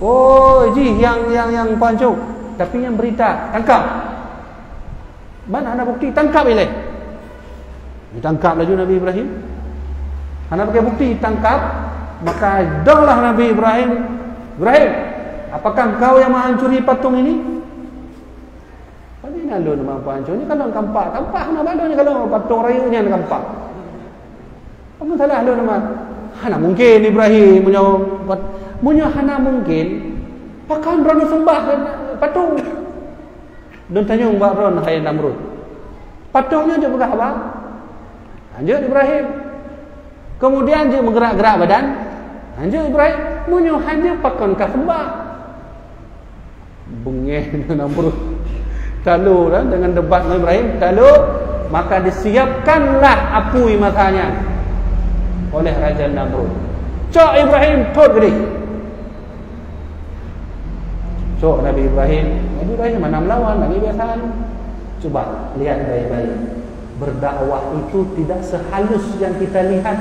"Oh, jih nyang, nyang, nyang peuhanco. Tapi nyan beurita, tangkap. Ban hana bukti, tangkap ilée." Ditangkap laju Nabi Ibrahim. Hana pakai bukti, tangkap. Maka donglah Nabi Ibrahim, "Ibrahim, apakah engkau yang menghancuri patung ini?" "Pane na lôn meupancong nyoe, kalon kampak, kampak hana bak lôn nyoe, kalon patong rayeuk nyan kampak. Apa salah lôn meuh?" "Hana mungken, Ibrahim, meunyoe pat-, meunyoe hana mungken, pakon droeneuh seumbah patong? Lôn tanyong bak droeneuh, hai Namrud, patong nyoe jeuet peugah haba?" Lanjut Ibrahim. Kemudian jeuet meugerak-gerak badan. Lanjut Ibrahim, "Meunyoe hana, pakon ka seumbah?" Beungéh Namrud. Talo dah dengan debat ngon Ibrahim, talo, maka disiapkanlah apui masa nyan oleh Raja Namrud. Cok Ibrahim, thot keudeh. Cok Nabi Ibrahim, Nabi Ibrahim mana melawan, Nabi biasa. Coba lihat baik-baik. Berdakwah itu tidak sehalus yang kita lihat.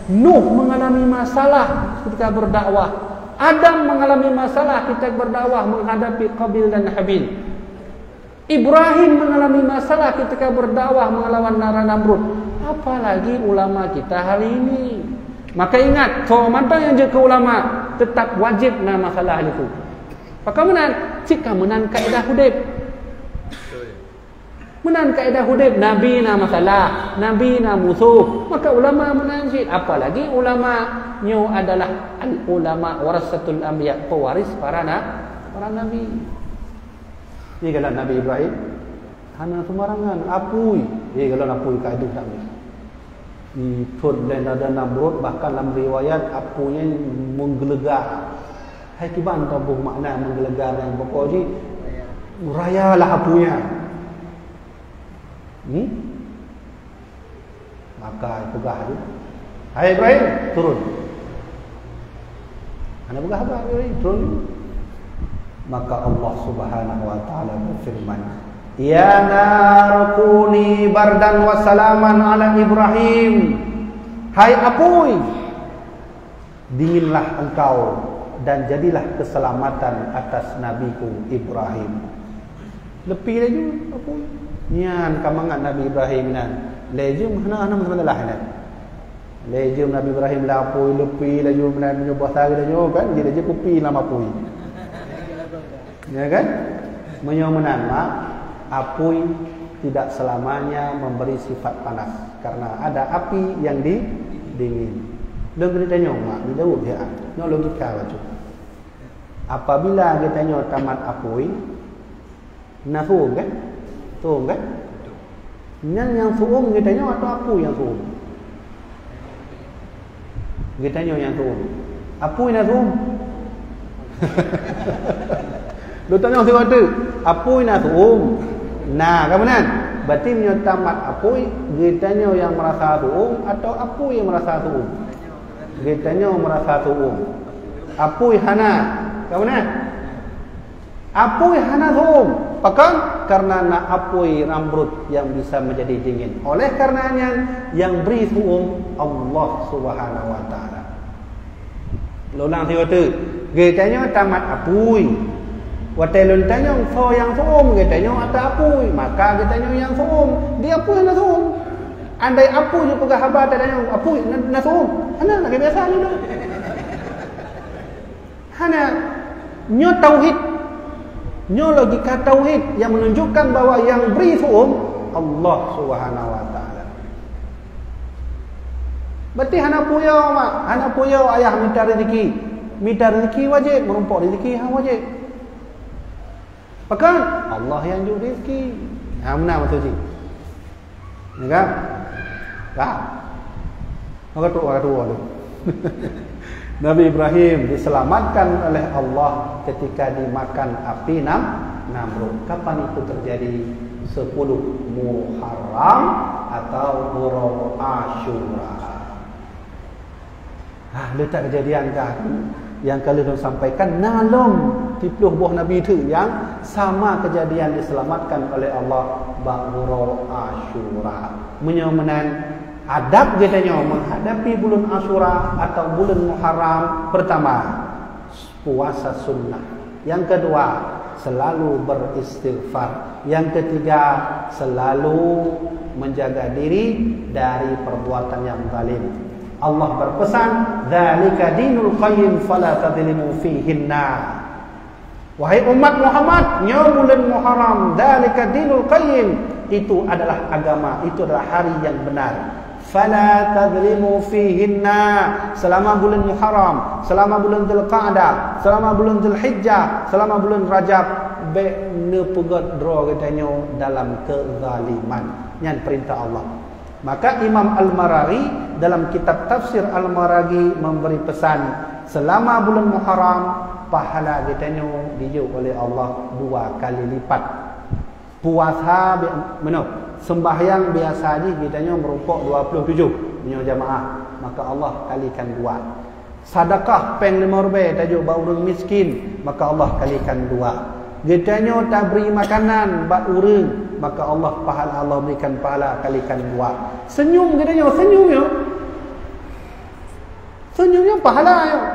Nuh mengalami masalah ketika berdakwah. Adam mengalami masalah ketika berdakwah menghadapi Qabil dan Habil. Ibrahim mengalami masalah ketika berdakwah melawan Nara Namrud. Apalagi ulama kita hari ini. Maka ingat, soe mantong nyang jeuet keu ulama, tetap wajib na masalah lé ku. Pakon meunan? Cit ka meunan kaedah udeb. Meunan kaedah udeb, nabi na masalah, nabi na musoh, maka ulama meunan cit. Apalagi ulama nyoe adalah al-ulama warasatul anbiya, pewaris para na-, para nabi. Nyoe galak Nabi Ibrahim hana seumarangan, apui. Nyoe galak apui ka deuh that. Dithot lé Raja Namrud, bahkan lam riwayat apui nyan meugeuleugah. Hai kiban taboh makna meugeuleugah nyan, pokok jih rayalah apui nyan. Hmm? Maka peugah laju, "Hai Ibrahim, turun." Hana peugah haba Ibrahim, turun. Maka Allah Subhanahu wa Taala berfirman, "Ya nar kuni bardan wa salaman ala Ibrahim." Hai apui, dinginlah engkau dan jadilah keselamatan atas nabiku Ibrahim. Leupie laju apui. Nyan ka mangat Nabi Ibrahim nyan. Lé jeuem hana, hana masalah nyan. Lé jeuem Nabi Ibrahim lam apui, leupie laju meunan, meunyoe bahasa kita nyoe kan, jadi laju kupi lam apui. Ya kan? Meunyoe meunan, mak, apui tidak selamanya memberi sifat panas, karena ada api yang di-, dingin. Lôn keuneuk tanyong, mak, dijaweueb ya. Nyoe logika bacut. Apabila geutanyoe tamat apui, na su'um kan? Su'um kan? Nyan nyang su'um geutanyoe atawa apui nyang su'um? Geutanyoe nyang su'um. Apui na su'um? Lôn tanyong sigoe teuk, apui na su'um? Na, ka meunan? Berarti meunyoe tamat apui, geutanyoe nyang meurasa su'um atawa apui nyang meurasa su'um? Geutanyoe meurasa su'um. Apui hana, ka meunan? Apui hana su'um. Pakon? Karena na apui Namrud yang bisa menjadi dingin. Oleh karena nyan, yang bri su'um Allah Subhanahu wa Taala. Lôn ulang sigoe teuk, geutanyoe tamat apui. Watée lôn tanyong soe nyang su'um, geutanyoe ata apui, maka geutanyoe nyang su'um. Di apui hana su'um. Andai apui jipeugah haba, tatanyong, "Apui, na, na su'um?" Hana, lagée biasa lôn. Hana. Nyoe tauhid. Nyoe logika tauhid yang menunjukkan bahwa yang bri su'um Allah Subhanahu wa Taala. Berarti hana puyoe mak, hana puyoe ayah mita rezeki. Mita rezeki wajéb, meurumpok rezeki hana wajéb. Pakon? Allah nyang jok rezeki. Nah, meunan maksud jih. Ya kan? Ka. Maka tu, maka tu, tu. Nabi Ibrahim diselamatkan oleh Allah ketika dimakan api Nam-, Namrud. Kapan itu terjadi? Sepuluh Muharram atau Uroe Asyura. Ah, letak kejadian ka nyang ka lheueh lôn sampaikan, na lom siplôh boh nabi teuk nyang sama kejadian diselamatkan oleh Allah bak Uroe Asyura. Meunyoe meunan, adab geutanyoe menghadapi buleuen Asyura atau buleuen Muharram, pertama, puasa sunnah. Yang kedua, selalu beristighfar. Yang ketiga, selalu menjaga diri dari perbuatan yang zalim. Allah berpesan, "Dzalika dinul qayyim fala tadzlimu fihinna." Wahai umat Muhammad, nyoe buleuen Muharram, dzalika dinul qayyim, itu adalah agama, itu adalah hari yang benar. Fala tadzlimu fihinna, selama buleuen Muharram, selama buleuen Dzulqa'dah, selama buleuen Dzulhijjah, selama buleuen Rajab, bék neupeugét droe geutanyoe dalam kezaliman. Nyan perintah Allah. Maka Imam Al-Maraghi dalam kitab tafsir Al-Maraghi memberi pesan, selama buleuen Muharram, pahala geutanyoe dijok oleh Allah dua kali lipat. Puasa bi-, meunoe, sembahyang biasa jih geutanyoe meurumpok dua puluh tujoh meunyoe jamaah, maka Allah kalikan dua. Sedekah péng limong ribèe tajok bak ureueng miskin, maka Allah kalikan dua. Geutanyoe tabri makanan bak ureueng, maka Allah pahala, Allah berikan pahala kalikan dua. Senyum geutanyoe, senyum nyoe. Senyum nyoe pahala nyoe.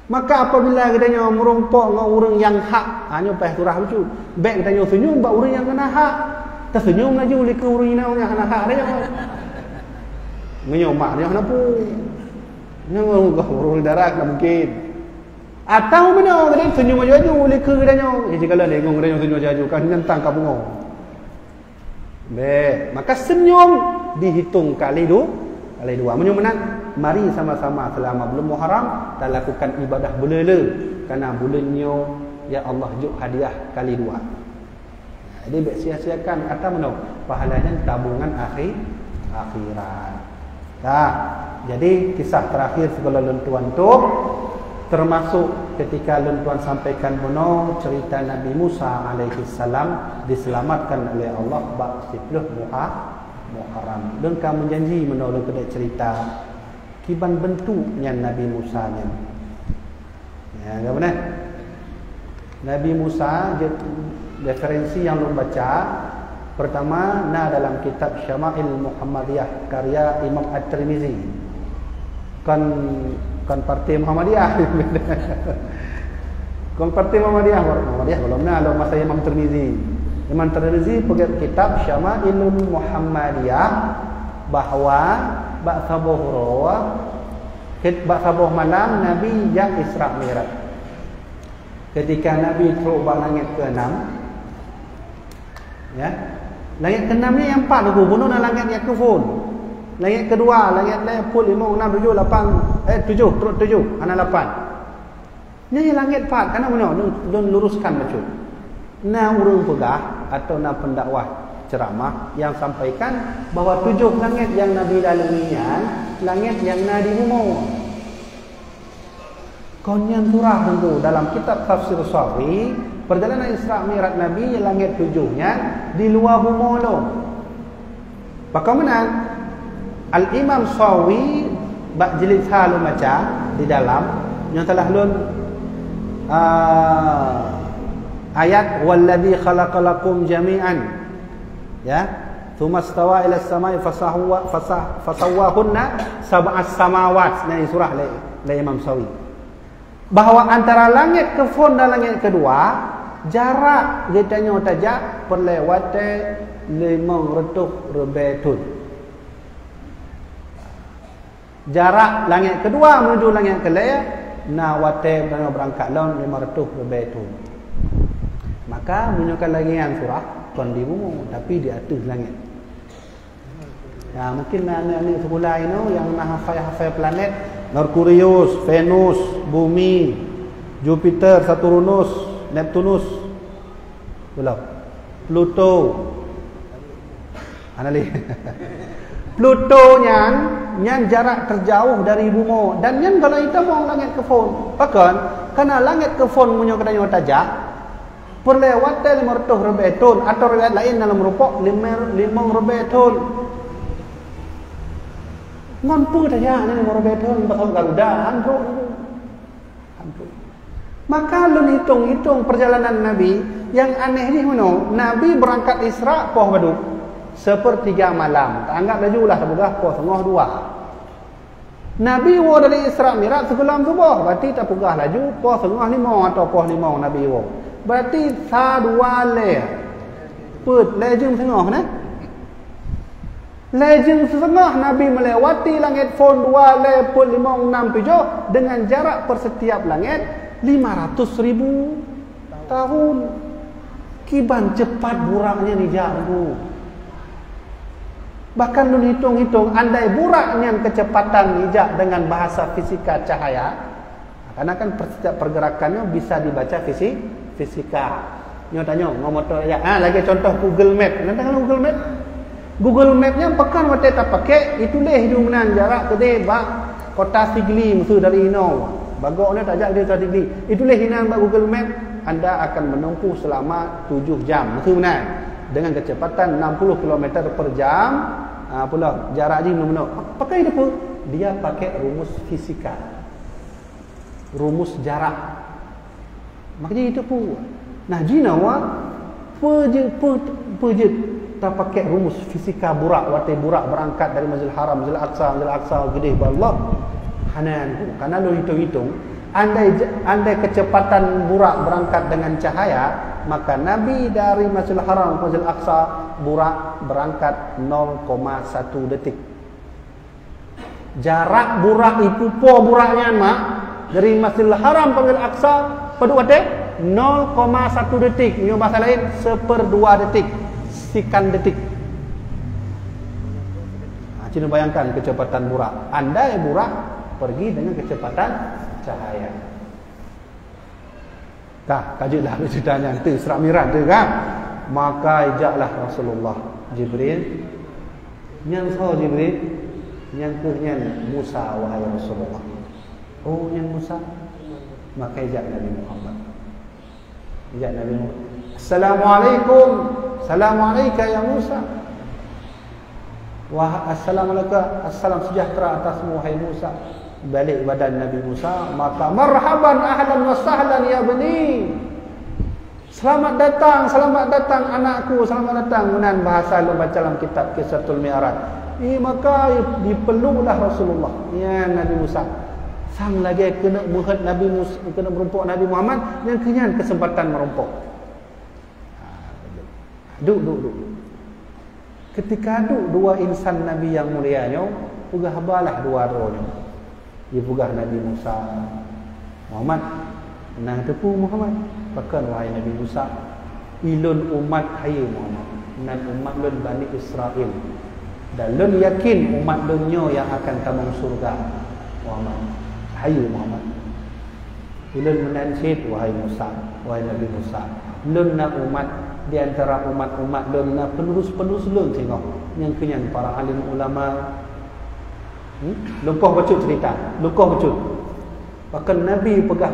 Maka apabila geutanyoe meurumpok ngon ureueng nyang hak, ha, nyoe paih surah lucu. Bék geutanyoe senyum bak ureueng nyang hana hak. Taseunyum laju likot ureueng inong nyang hana hak geutanyoe. Meunyoe mak nyoe hana pu. Nyoe ureueng dara hana mungkin. Atau meunyoe geutanyoe senyum laju-laju likot geutanyoe. Eh, jikalau lé ngon geutanyoe senyum laju-laju, kan nyan tang ka pungo. Bék, maka senyum dihitung kali du-, kali dua. Meunyoe meunan, mari sama-sama selama buleuen Muharram talakukan ibadah beuleu-leu, karena buleuen nyoe, ya Allah, jok hadiah kali dua. Jadi, bék sia-siakan, ata meunoe, pahala nyan tabungan akhi-, akhirat. Nah, jadi kisah terakhir sigohlom lôn tuan tu, termasuk ketika lôn tuan sampaikan bunoe cerita Nabi Musa alaihissalam diselamatkan oleh Allah bak siplôh Muha-, Muharram. Lôn ka meujanji bunoe lôn keuneuk cerita kiban bentuk nyan Nabi Musa nyan. Ya, ka beuna? Nabi Musa, je-, referensi nyang lôn baca, pertama, na dalam kitab Syama'il Muhammadiyah karya Imam At-Tirmizi. Kon, kon partai Muhammadiyah. Kon partai Muhammadiyah, Muhammadiyah gohlom na lom masa Imam Tirmizi. Imam Tirmizi peugét kitab Syama'ilul Muhammadiyah bahwa bak saboh uroe, Ket-, bak saboh malam Nabi jak Isra Mi'raj. Ketika Nabi trok bak langét keenam, ya, langét keenam ni nyang pat lagu, bunoe na langét nyang keuphon. Langét keudua, langét lhèe, phon, limong, enam, tujoh, lapan, eh, tujoh, trok tujoh, hana lapan. Nyan langét pat, kana meunyoe lôn, lôn luruskan bacut. Na ureueng peugah atau na pendakwah ceramah yang sampaikan bahwa tujoh langét yang Nabi lalui nyan langét nyang na di bumoe. Kon nyan surah teungku dalam kitab tafsir Sawi, perjalanan Isra Mi'raj Nabi langét tujoh nyan di luwa bumoe lom. Pakon meunan? Al-Imam Sawi bak jilid sa lôn baca di dalam, nyang salah lôn, ah, ayat, "Huwallazi khalaqa lakum jami'an." Ya. "Tsumma stawa ila samai fasahwa-, fasah-, fasawwahunna sab'a samawat." Nah, surah lé, lé Imam Sawi. Bahwa antara langét keuphon dan langét keudua, jarak geutanyoe tajak peureulèe watèe limong reutôh ribèe thôn. Jarak langét keudua menuju langét keulhèe na watèe geutanyoe beurangkat lom limong reutôh ribèe thôn. Maka, meunyoe ka lagèe nyan surah, kon di bumoe, tapi di ateueh langét. Ya, mungkin na aneuk-aneuk sikula inoe nyang na hafai-hafai planet, Merkurius, Venus, Bumi, Jupiter, Saturnus, Neptunus. Belum. Pluto. Analis. Pluto nyan, nyan jarak terjauh dari bumoe dan nyan galak itamong langét keu phon. Pakon? Karena langét keu phon meunyoe geutanyoe tajak, peureulée watée lima ratus ribée thon, atau riwayat laén dalam rupok limong ribée thon. Ngon peue tajak nyan limong ribée thon, pasawat Garuda, han trok. Maka lôn hitung-hitung perjalanan Nabi, nyang aneh jih meunoe, Nabi beurangkat Isra poh padum? Sepertiga malam. Taanggap laju lah tapeugah poh teungoh dua. Nabi woe dari Isra Mi'raj sigohlom suboh, berarti tapeugah laju poh teungoh limong atau poh limong Nabi woe. Berarti sa dua lhée. Peuet lhée jeuem teungoh, nah? Lhée jeuem siteungoh Nabi melewati langét phon dua lhée peuet limong nam tujoh dengan jarak persetiap langét lima ratus ribu tahun. Kiban cepat burak nyan ijak tu. Bahkan lôn hitung-hitung, andai burak nyan kecepatan ijak dengan bahasa fisika cahaya, karena kan per-, setiap pergerakan nyoe bisa dibaca fisi-, fisika. Nyoe tanyoe, ngon moto ya. Ha, lagée contoh Google Map. Nanti kalau Google Map, Google Map nyan pakon watée tapakai, ituléh ju meunan jarak keudeh bak kota Sigli, meuseu dari inoe. Bagok nyoe tajak di kota Sigli. Ituléh inan bak Google Map, anda akan menempuh selama tujuh jam, meuseu meunan. Dengan kecepatan enam puluh kilometer per jam, ha, pula jarak jih meunoe. Pakai apa? Dia pakai rumus fisika. Rumus jarak. Makanya itu pun. Nah, jinoe, peujeuet, pe-, peujeuet tapakai rumus fisika burak, watée burak berangkat dari Masjidil Haram, Masjidil Aqsa, Masjidil Aqsa, geudeh bak Allah. Hana, karena lôn hitung-hitung, andai, andai kecepatan burak berangkat dengan cahaya, maka Nabi dari Masjidil Haram ke Masjidil Aqsa, burak berangkat nol koma satu detik. Jarak burak ipupo burak nyan, mak, dari Masjidil Haram ke Masjidil Aqsa, padum watée? Nol koma satu detik. Nyoe bahasa laén, seperdua detik. Sikan detik. Ha, cuma bayangkan kecepatan burak. Andai burak pergi dengan kecepatan cahaya. Dah, ka jeuet lah cerita nyan tu, Isra Mi'raj tu kan. Maka ijaklah Rasulullah, Jibril. Nyan soe Jibril? Nyan keuh nyan Musa, wahai Rasulullah. Oh, nyan Musa. Maka ijak Nabi Muhammad. Ijak Nabi Muhammad. Assalamualaikum. Assalamualaikum ya Musa. Wah, assalamualaikum, assalam sejahtera atasmu, wahai Musa. Balik badan Nabi Musa, maka, "Marhaban, ahlan wa sahlan, ya bani." "Selamat datang, selamat datang, anakku, selamat datang." Meunan bahasa lôn baca lam kitab Qissatul Mi'raj. Eh, maka dipeluklah Rasulullah. Ya, Nabi Musa. Sang lagée keuneuk meuheuet Nabi Musa, keuneuk meurumpok Nabi Muhammad, nyang keu nyan keuseumpatan meurumpok. Duek, duek, duek. Keutika duek dua insan Nabi nyang mulia nyoe, peugah haba lah dua droe nyoe. Jipeugah Nabi Musa, "Muhammad, na teupeue Muhammad?" "Pakon, wahai Nabi Musa?" "Ilôn umat hayeue Muhammad, nan umat lôn Bani Israel. Dan lôn yakin umat lôn nyoe nyang akan tamong syeuruga Muhammad. Hayeue Muhammad." Ulôn meunan cit, wahai Musa, wahai Nabi Musa. Lôn na umat, di antara umat-umat lôn na penerus-penerus lôn singoh. Nyang keu nyan para alim ulama. Hmm? Lungkoh bacut cerita, lungkoh bacut. Bahkan Nabi peugah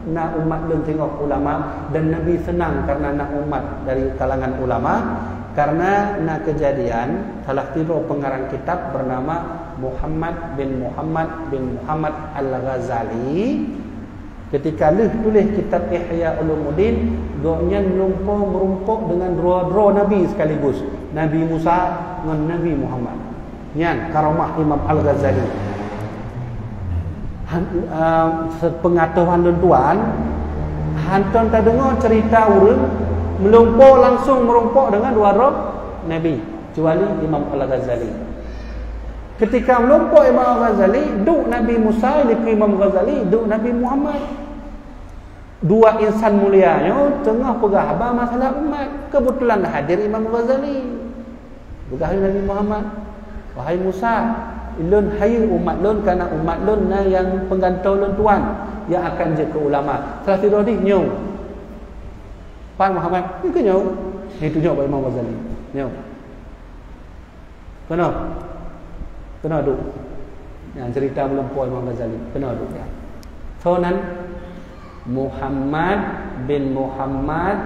na umat lôn singoh ulama, dan Nabi senang karena na umat dari kalangan ulama, karena na kejadian salah sidroe pengarang kitab bernama Muhammad bin Muhammad bin Muhammad Al-Ghazali. Ketika lheueh tuléh kitab Ihya Ulumuddin, gobnyan lumpoe meurumpok deungon droe-droe nabi sekaligus, Nabi Musa ngon Nabi Muhammad. Nyan karomah Imam Al-Ghazali. Han, eh, sepeungatohan lôn tuan, hantom tadeungoe cerita ureuëng meulumpoe langsong meurumpok deungon dua droe nabi, kecuali Imam Al-Ghazali. Ketika meulumpoe Imam Al-Ghazali, duek Nabi Musa, dikeue Imam Ghazali, duek Nabi Muhammad. Dua insan mulia nyoe teungoh peugah haba masalah umat. Keubeutulan hadir Imam Ghazali. Peugah lé Nabi Muhammad, "Wahai Musa, lôn hayeue umat lôn, karena umat lôn na nyang peugantoe lôn tuan nyang akan jeuet keu ulama. Salah sidroe jih nyoe." Pan Muhammad, "Nyoe keuh nyoe." Ni tunjuk bak Imam Ghazali. Nyoe. Keunoe. Keunoe duek. Nyang cerita meulumpoe Imam Ghazali. Keunoe duek nyan. Soe nan? Muhammad bin Muhammad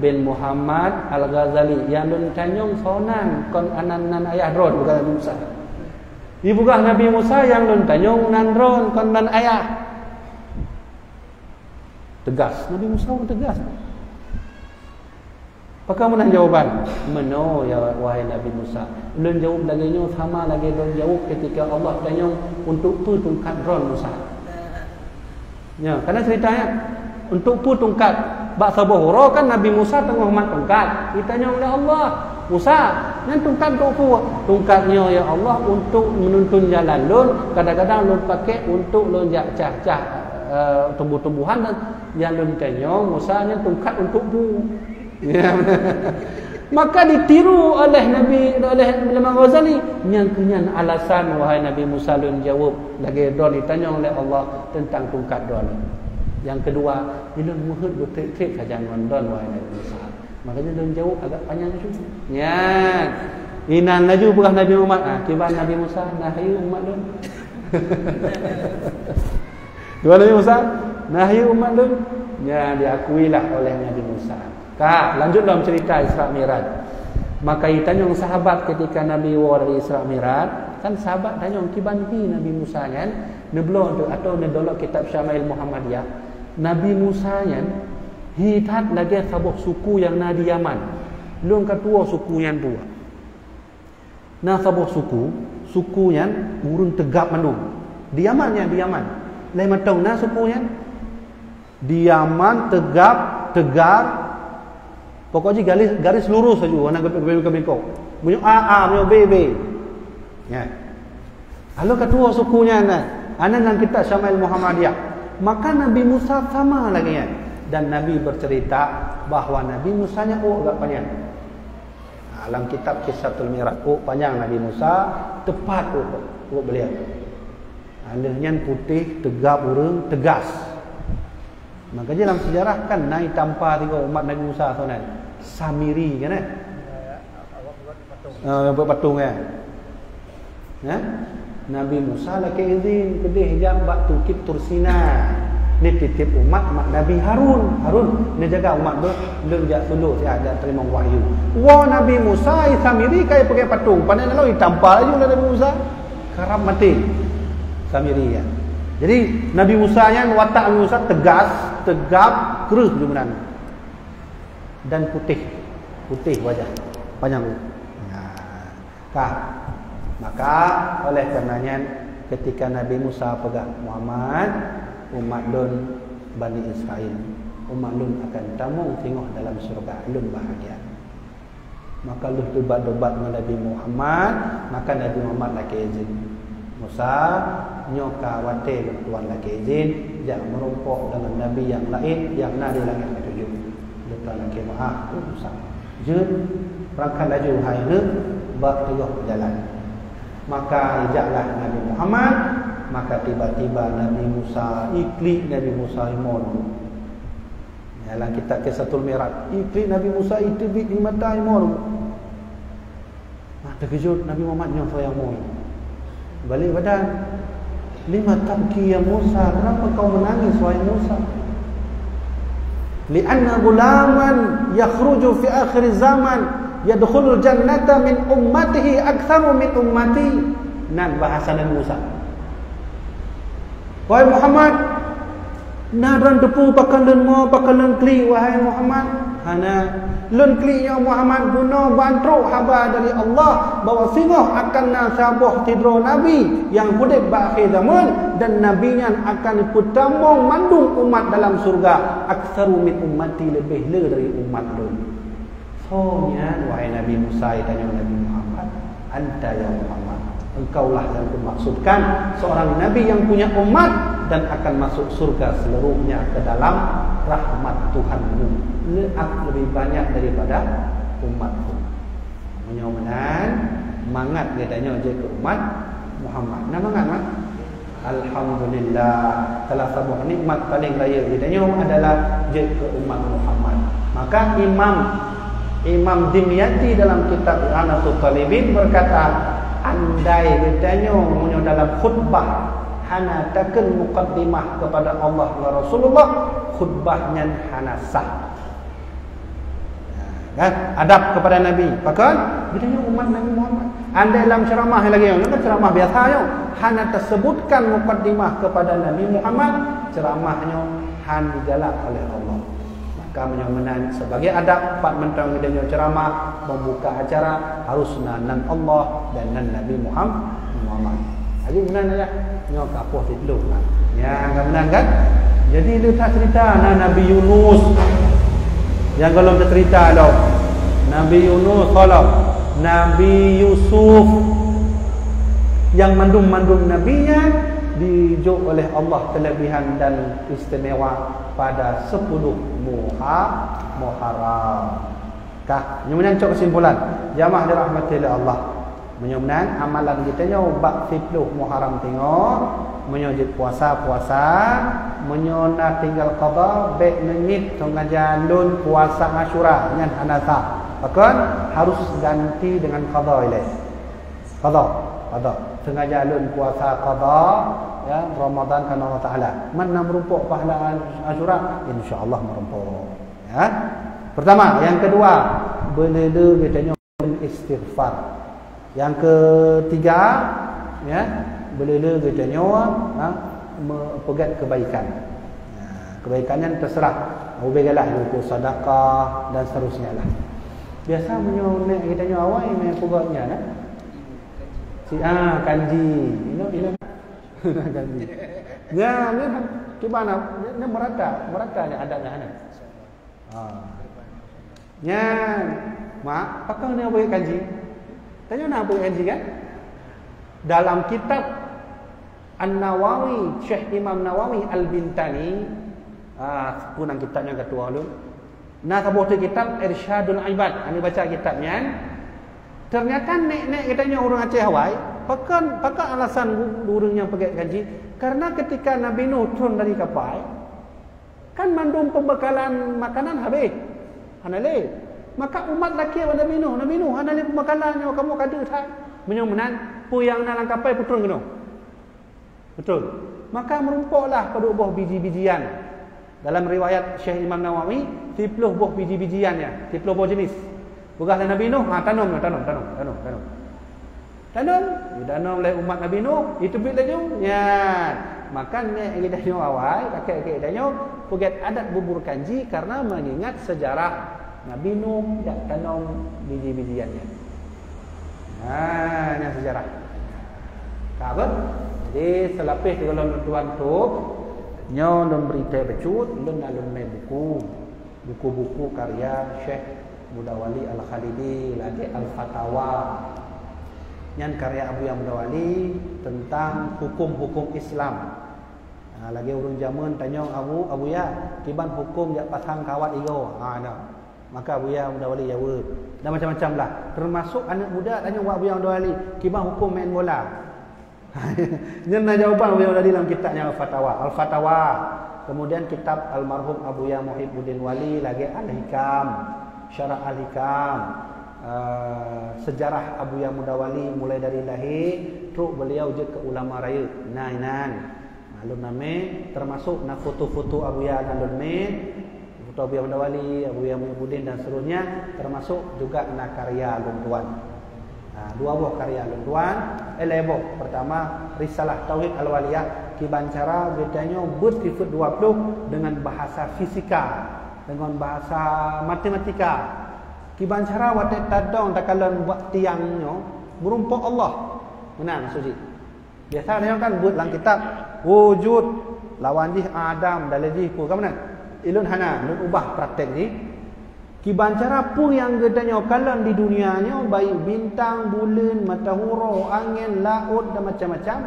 bin Muhammad Al-Ghazali. Nyang lôn tanyong soe nan, kon anan nan ayah droe, bukan Nabi Musa. Ipeugah Nabi Musa nyang lôn tanyong nan droe, kon nan ayah. Teugas. Nabi Musa pun teugas. Pakon meunan jawaban? Meunoe, ya wahai Nabi Musa. Lôn jaweueb lagée nyoe sama lagée lôn jaweueb ketika Allah tanyong, "Untuk peue tungkat droen, Musa?" Nya, kana ceurita nyan. Untuk peue tungkat? Bak saboh uroe kan Nabi Musa teungoh mat tungkat. Jitanyong lé Allah, "Musa, nyan tungkat untuk peue?" "Tungkat nyoe, ya Allah, untuk meununtun jalan lôn. Kadang-kadang lôn pakai untuk lôn jak cah-cah, eh, tumbuh-tumbuhan dan nyang lôn tanyong, Musa, nyan tungkat untuk peue?" Ya, beuna. Maka ditiru oleh Nabi, oleh Imam Ghazali. Nyang keu nyan alasan, wahai Nabi Musa, lôn jaweueb lagée droen jitanyong lé Allah teuntang tungkat droen. Nyang keudua, ilôn meuheuet beutreuk-treuk sajan ngon droen, wahai Nabi Musa. Makanya lôn jaweueb agak panyang ju. Nyan. Inan laju peugah Nabi Muhammad, "Ah, kiban Nabi Musa, nah hayeu umat lôn." Dua Nabi Musa, "Nah hayeu umat lôn." Nya diakuilah oleh Nabi Musa. Ka, lanjut lom cerita Isra Mi'raj. Maka itanyong sahabat ketika Nabi woe dari Isra Mi'raj, kan sahabat tanyong kiban hi Nabi Musa nyan, neubloe tu atau neudolok kitab Syama'il Muhammadiyah. Nabi Musa nyan hi that lagée saboh suku nyang na di Yaman. Lôn ka tuwoe suku nyan buah. Na saboh suku, suku nyan ureuëng teugab mandum. Di Yaman nyan, di Yaman. Lhée mantong na suku nyan. Di Yaman teugab, teugar. Pokok jih garis, garis lurus saja, hana geubengkok-bengkok. Meunyoe A, A, meunyoe B, B. Ya. Lalu ketua suku nyan, na, ana nang kitab Syama'il Muhammadiyah. Maka Nabi Musa sama lagée nyan. Dan Nabi bercerita bahwa Nabi Musa nyan ôk agak panyang. Ha, lam kitab Qissatul Mi'raj, ôk panyang Nabi Musa, teupat ôk, ôk beliau. Ha, lheueh nyan putéh, teugab ureuëng, teugas. Maka jih lam sejarah kan na itampa tiga umat Nabi Musa tu nan. Samiri kan, eh? Ah, nyang buet patong, kan? Ya? Nabi Musa lakée izin keudeh jak bak Bukét Tursina. Neutitip umat mak Nabi Harun. Harun, neujaga umat beuh, lôn jak suluek siat jak teurimong wahyu. Woe Nabi Musa, i Samiri ka ipeugét patong. Pane na lom itampa laju lé Nabi Musa. Karab maté Samiri nyan. Jadi, Nabi Musa nyan watak Nabi Musa teugas, teugab, kreueh laju meunan. Dan putéh. Putéh wajah. Panyang. Nah. Ka. Maka, oleh karena nyan, ketika Nabi Musa peugah, "Muhammad, umat lôn Bani Israel, umat lôn akan tamong singoh dalam syurga, lôn bahagia." Maka lheueh teubat-teubat ngon Nabi Muhammad, maka Nabi Muhammad lakée izin, "Musa, nyoe ka watée lôn tuan lakée izin jak meurumpok deungon nabi nyang laén nyang na di langét keutujôh." Lôn tuan lakée meu'ah, "Oh, Musa, jeuet, beurangkat laju hai neuk bak teungoh peujalan." Maka ijaklah Nabi Muhammad, maka tiba-tiba Nabi Musa, iklik Nabi Musa imon. Ya, lam kitab Qissatul Mi'raj, iklik Nabi Musa iteubiet di mata imon. Nah, teukeujot Nabi Muhammad nyoe soe nyang mon. Balik badan. "Lima tabki ya Musa? Kenapa kau menangis, wahai Musa?" "Li'anna ghulaman yakhruju fi akhir zaman yadkhulul jannata min ummatihi aktsaru min ummati." Nan bahasa Nabi Musa. "Wahai Muhammad, na droen teupeue pakon lôn mo, pakon lôn klik, wahai Muhammad?" "Hana. Lôn klik nyoe, Muhammad, guna ban trok haba dari Allah bahwa singoh akan na saboh sidroe nabi nyang udeb bak akhé zaman, dan nabi nyan akan peutamong mandum umat dalam syurga, aktsaru min ummati, leubeh le dari umat lôn." "Soe nyan, wahai Nabi Musa?" itanyong Nabi Muhammad. "Anta ya Muhammad, engkaulah yang kumaksudkan, seorang nabi yang punya umat dan akan masuk surga seluruhnya ke dalam rahmat Tuhanmu, le-, lebih banyak daripada umatku." Meunyoe meunan, mangat geutanyoe jeuet keu umat Muhammad. Na mangat, mat? Alhamdulillah, salah saboh nikmat paleng rayeuk geutanyoe adalah jeuet keu umat Muhammad. Maka Imam Imam Dimyati dalam kitab I'anatut Talibin berkata, andai geutanyoe meunyoe dalam khutbah hana takheun mukaddimah kepada Allah dan Rasulullah, khutbah nyan hana sah. Kan? Adab kepada Nabi. Pakon? Geutanyoe umat Nabi Muhammad. Andai lam ceramah lagée nyoe, kan ceramah biasa nyoe, hana tersebutkan mukaddimah kepada Nabi Muhammad, ceramah nyoe han digalak oleh Allah. Maka meunyoe meunan, sebagai adab, pat mantong geutanyoe ceramah, membuka acara, harus na nan Allah dan nan Nabi Muham-, Muhammad. Jadi meunan saja. Nyoe ka poh siplôh. Ya, ka meunan kan? Jadi le that cerita na Nabi Yunus. Nyang gohlom cerita lom. Nabi Yunus, gohlom. Nabi Yusuf. Yang mandum-mandum nabi nyan dijok oleh Allah kelebihan dan istimewa pada sepuluh Muha-, Muharram. Ka, nyoe meunan cok kesimpulan. Jamaah dirahmati lé Allah. Meunyoe meunan, amalan geutanyoe bak siplôh Muharram tingoh, meunyoe jeuet puasa, puasa, meunyoe na tinggal qada, bék neungiet, "Sengaja lôn puasa Asyura," nyan hana sah. Pakon? Harus ganti dengan qada ilée. Qada, qada. Sengaja lôn puasa qada, ya, Ramadan karena Allah Taala. Man na meurumpok pahala Asyura, insya Allah meurumpok. Ya. Pertama, yang kedua, beuleu-leu geutanyoe istighfar. Yang ketiga, ya, beuleu-leu geutanyoe, ha, me-, peugét kebaikan. Ya, kebaikan nyan terserah. Ubé galah, sedekah dan seterusnya lah. Biasa meunyoe nek geutanyoe awai meupeugét nyan, eh? Si, ah, kanji. Inoe, inoe. Kanji. Nyan, nyan, kiban na, nyan merata, merata nyan adat nyan. Ha. Nyan, mak, pakon na beuet kanji? Tanyoe na beuet kanji kan? Dalam kitab An-Nawawi, Syekh Imam Nawawi Al-Bintani, ah, peue nan kitab nyan ka tuwoe lôn. Na saboh teuh kitab Irsyadul Ibad, hana baca kitab nyan. Ternyata nek-nek geutanyoe ureuëng Aceh awai, pakon, pakon alasan ureuëng nyang peugét kanji? Karena ketika Nabi Nuh turun dari kapai, kan mandum pembekalan makanan habéh. Hana lé. Maka umat lakée bak Nabi Nuh, "Nabi Nuh, hana lé pembekalan nyoe, kamoe ka deuh that." Meunyoe meunan, peue nyang na lam kapai peutrön keunoe. Betul. Maka meurumpoklah padub boh biji-bijian. Dalam riwayat Syekh Imam Nawawi, siplôh boh biji-bijian nyan, siplôh boh jenis. Peugah lé Nabi Nuh, ha, tanom, tanom, tanom, tanom, tanom. Tanom, ditanom lé umat Nabi Nuh, iteubiet laju. Nyan. Maka nek geutanyoe awai, kakek-kakek geutanyoe, peugét adat bubur kanji karena mengingat sejarah Nabi Nuh jak tanom biji-bijian nyan. Ha, nyan sejarah. Ka beutôi? Jadi, seulapeh sigohlom lôn tuan tutup, nyoe lôn bri tée bacut, lôn na lôn mé buku. Buku-buku karya Syekh Mudawali Al-Khalidi, lagée Al-Fatawa. Nyan karya Abuya Mudawali teuntang huköm-huköm Islam. Ha, lagée ureuëng jameun tanyong Abu, "Abuya, kiban huköm jak pasang kawat igoe?" Ha, nyoe. Maka Abuya Mudawali jaweueb. Dan macam-macam lah. Termasuk aneuëk muda tanyong bak Abuya Mudawali, "Kiban huköm main bola?" Nyan na jawaban Abuya Mudawali lam kitab nyan Al-Fatawa. Al-Fatawa. Kemudian kitab almarhum Abuya Muhibbuddin Wali lagée Al-Hikam, Syarah Al-Hikam. Eh, sejarah Abuya Mudawali mulai dari lahé trok beliau jeuet keu ulama rayeuk. Na inan. Nah, lôn na mé, termasuk na foto-foto Abuya na lôn mé, foto Abuya Mudawali, Abuya Muhibbuddin dan seterusnya, termasuk juga na karya lôn tuan. Nah, dua boh karya lôn tuan, eh, lhée boh. Pertama, Risalah Tauhid Al-Waliyah, kiban cara geutanyoe beuet sifeuet dua ploh dengan bahasa fisika, dengan bahasa matematika. Kiban cara watée tadong takalon bak tiang nyoe, meurumpok Allah. Meunan maksud jih. Biasa tanyoe kan beuet lam kitab, wujud, lawan jih Adam, dan lé jih peue ka meunan. Ilôn hana, lôn ubah praktek jih. Kiban cara peue nyang geutanyoe kalon di dunia nyoe, baik bintang, buleuen, mata uroe, angén, laôt, dan macam-macam,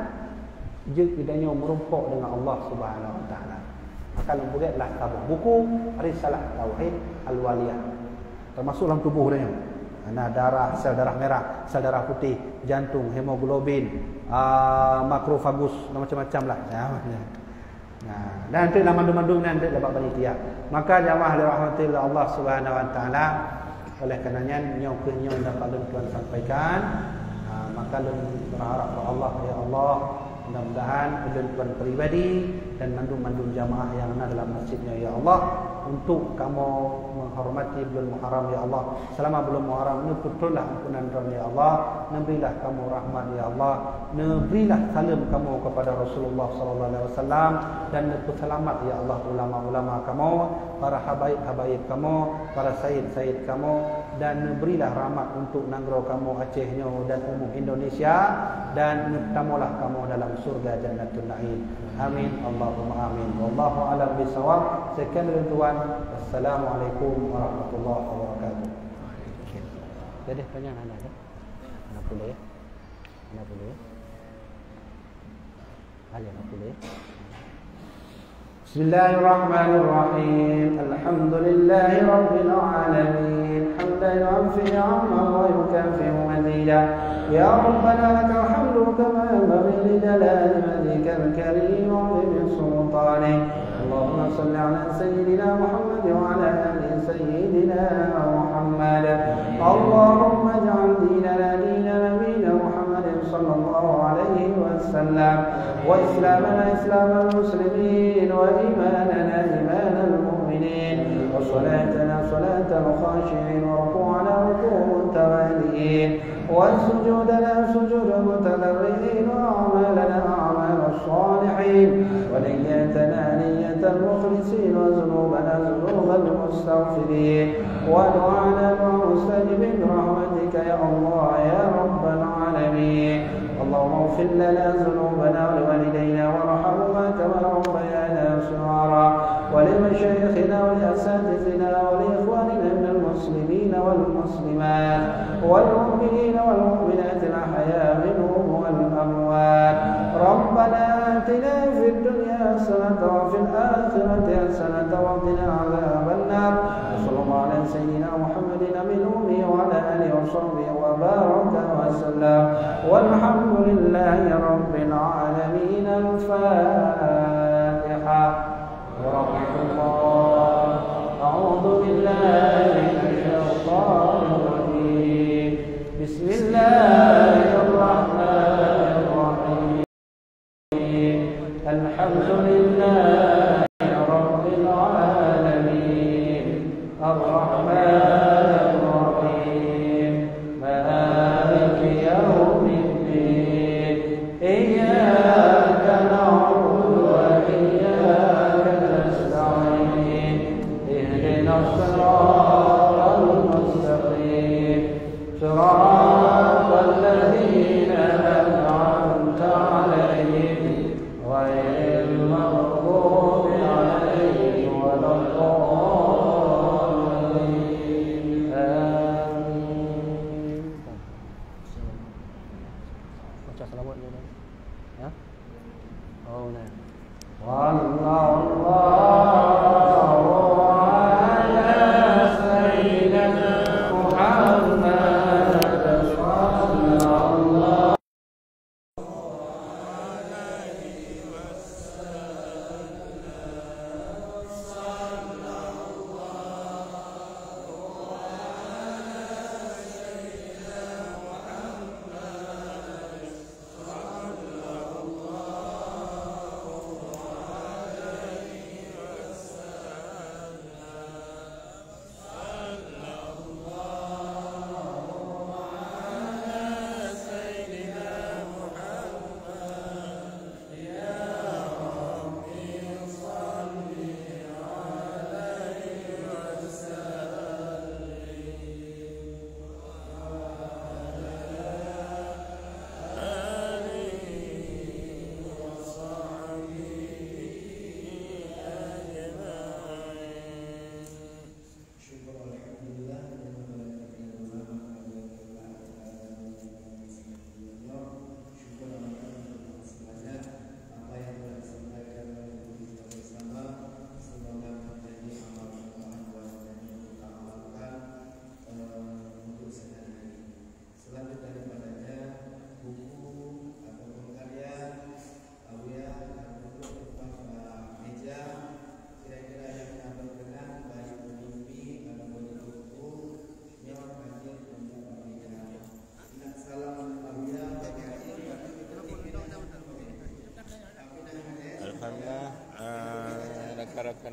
jeuet geutanyoe meurumpok dengan Allah Subhanahu Wa Taala. Maka lôn peugét lah saboh buku, Risalah Tauhid Al-Waliyah. Termasuk lam tuboh tanyoe. Na darah, sel darah merah, sel darah putih, jantung, hemoglobin, ah, makrofagus, dan macam-macam lah. Ya, ya. Nah, dan nanti lah mandum-mandum ni nanti dapat panitia. Maka jamaah dirahmati Allah Subhanahu Wa Taala, Oleh karena nyan, nyoe kheueh nyoe nyang dapat lôn tuan sampaikan. Ha, maka lôn berharap bak Allah, ya Allah, mudah-mudahan ulôn tuan pribadi dan mandum-mandum jamaah nyang na dalam masjid nyoe, ya Allah, untuk kamoe menghormati bulan Muharram, ya Allah. Selama bulan Muharram nyoe, peutrôhlah ampunan droe, ya Allah. Neuberilah kamoe rahmat, ya Allah. Neuberilah saleuem kamoe kepada Rasulullah sallallahu alaihi wasallam dan neupeuseulamat, ya Allah, ulama-ulama kamoe, para habaib-habaib kamoe, para sayyid-sayyid kamoe, dan neuberilah rahmat untuk nanggroe kamoe Aceh nyoe dan umum Indonesia, dan neutamolah kamoe dalam syurga Jannatun Naim. Amin, Allahumma amin. Wallahu a'lam bishawab. Sekian dari tuan. Assalamualaikum warahmatullahi wabarakatuh. Jadi, tanya anak-anak, ya? Anak boleh, ya? Anak boleh, ya? Ayo, anak boleh, ya? بسم الله الرحمن الرحيم. الحمد لله رب العالمين. حمدا يوافي نعمه ويكافئ مزيده. يا ربنا لك الحمد كما ينبغي لجلال وجهك الكريم وعظيم سلطانك. اللهم صل على سيدنا محمد وعلى آل سيدنا محمد. اللهم اجعل ديننا دين نبينا محمد صلى الله عليه وسلم، وإسلامنا إسلام المسلمين، وإيماننا إيمان المؤمنين، وصلاتنا صلاة الخاشعين، وركوعنا ركوع المتواضعين، وسجودنا سجود المتضرعين، وأعمالنا أعمال الصالحين، ونياتنا نية المخلصين، وذنوبنا ذنوب المستغفرين، ودعانا دعاء مستجب برحمتك يا الله يا رب العالمين. اللهم اغفر لنا ذنوبنا ولوالدينا وارحمهما كما ربيانا صغارا، ولمشايخنا ولأساتذتنا ولإخواننا من المسلمين والمسلمات والمؤمنين والمؤمنات الأحياء منهم والأموات. ربنا آتنا في الدنيا حسنة وفي الآخرة حسنة وقنا عذاب النار. وصلى الله على سيدنا محمد النبي الأمي وعلى آله وصحبه وبارك وسلم. والحمد لله رب العالمين. الفاتحة. ورحمة الله. أعوذ بالله من الشيطان الرجيم. بسم الله الرحمن الرحيم. الحمد لله رب العالمين. الرحمن الرحيم. مالك يوم الدين. إياك نعبد وإياك نستعين.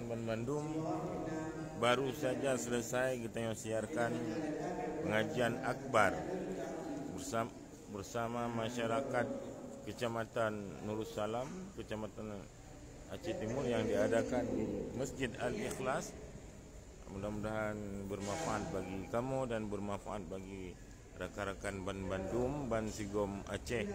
Banmandum, baru saja selesai geutanyoe siarkan pengajian akbar bersam-, bersama masyarakat Kecamatan Nurussalam, Kecamatan Aceh Timur yang diadakan di Masjid Al-Ikhlas. Mudah-mudahan bermanfaat bagi kamu dan bermanfaat bagi rakan-rakan banmandum bansigom Aceh.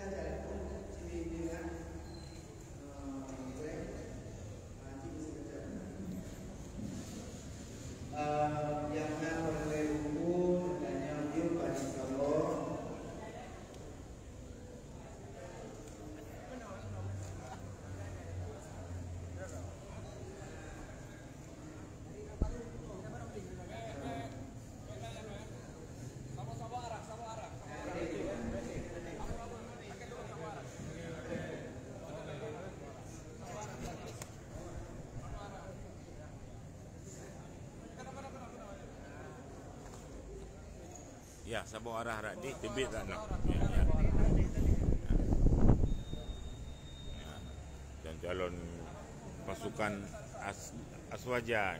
Ya, saboh arah rak deh, teubiet rak nyoe. Ya, ya. Ya. Dan calon pasukan As-, Aswaja.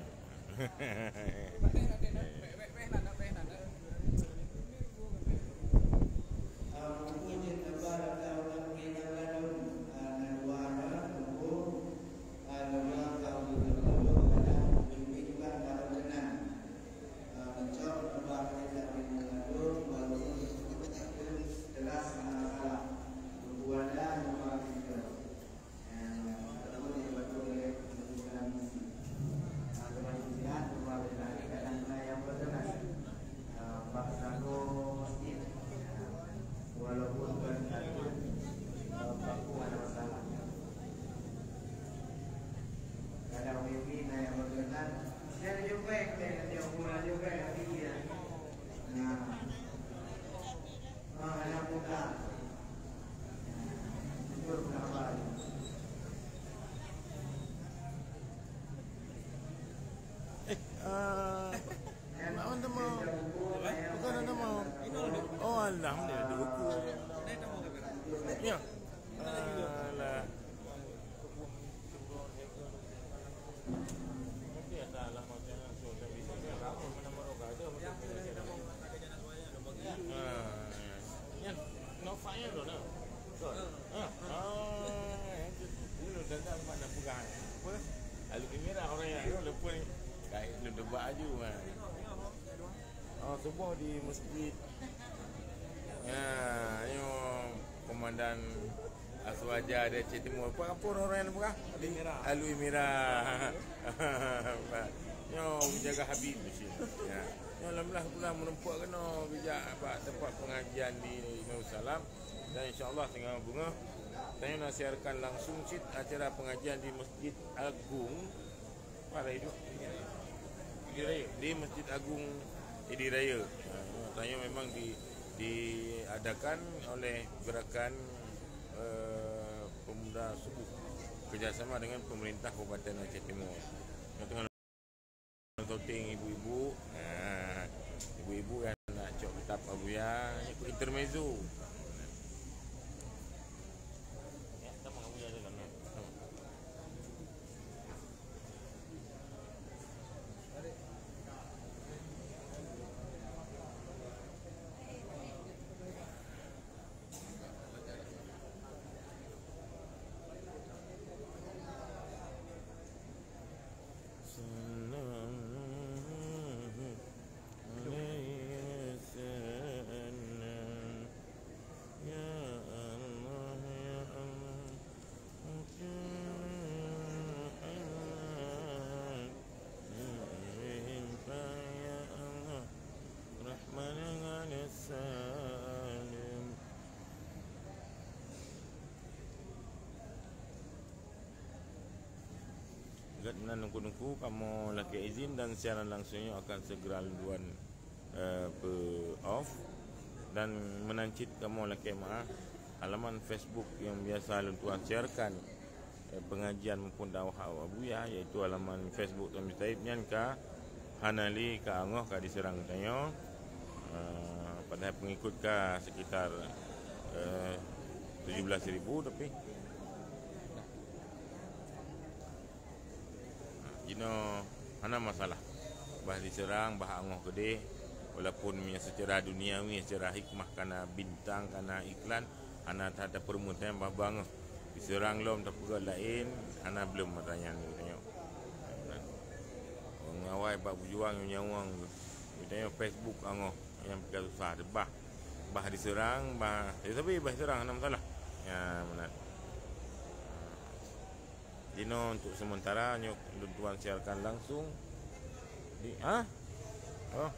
Walaupun bukan takut, eh, takut ada masalah. Kadang mimpi na yang berkenan, saya jumpa, saya nanti orang jumpa nanti dia. Nah. Ah, anak muda. Jujur berapa? Eh, ah, Mak Wan teuma. Bukan ada mau. Oh, alhamdulillah, di buku. Ya. Alah. Ha, ya. Nyan, Nova nyan belum dah. Ha. Ah, ya, tu. Belum dah, dah, dah pegang. Apa? Lalu kamera orang yang tu lepas ni. Kai tu debat aju, ha. Ah, suboh di masjid. Ya, nyoe komandan Aswaja di Aceh Timur. Apa, apa orang yang pegang? Alui Mira. Alui Mira. Nyoe jaga Habib di sini. Ya. Nyoe alhamdulillah bulan meureumpok keunoe bijak bak tempat pengajian di Darussalam. Dan insya-Allah singoh beungoh tanyoe na siarkan langsung cit acara pengajian di Masjid Agung Pidie Raya, di Masjid Agung Pidie Raya. Ha, tanyoe memang di, diadakan oleh Gerakan, eh, Pemuda Subuh kerjasama dengan pemerintah Kabupaten Aceh Timur. Yang tengah syuting ibu-ibu. Ha, ibu-ibu yang nak cok kitab Abuya, ikut intermezzo. Ya, sama Abuya je kan. Sallallahu alaihi wasallam. Ya Allah, ya Allah. Ya Allah. Ya Rahman ya Salim. Gét meunan teungku-teungku, kamoe lakée izin dan siaran langsung nyoe akan segera lôn, eh, peu-off. Dan meunan cit kamoe lakée meu'ah, halaman Facebook nyang biasa lôn tuan siarkan, eh, pengajian maupun dakwah Abuya, yaitu halaman Facebook Tommy Taib nyan ka hana lé, ka angoh, ka diseurang geutanyoe. Eh, padahai pengikut ka sekitar, eh, tujuh belas ribu, tapi, ha, Inoe hana masalah. Bah diseurang, bah angoh keudeh, walaupun meunyoe seucara duniawi, seucara hikmah kana bintang, kana iklan, hana that tapeureumeun, bah bangoh. Diseurang lom tapeugah laén, hana bleuem mata nyan geutanyoe. Ureuëng awai bak beujuang nyawöng geutanyoe Facebook angoh nyang pih susah teubah. Bah diseurang, bah, ya, tapi bah diseurang hana masalah. Ya, meunan. Jinoe untuk sementara nyoe lôn tuan siarkan langsung di, ha? Oh.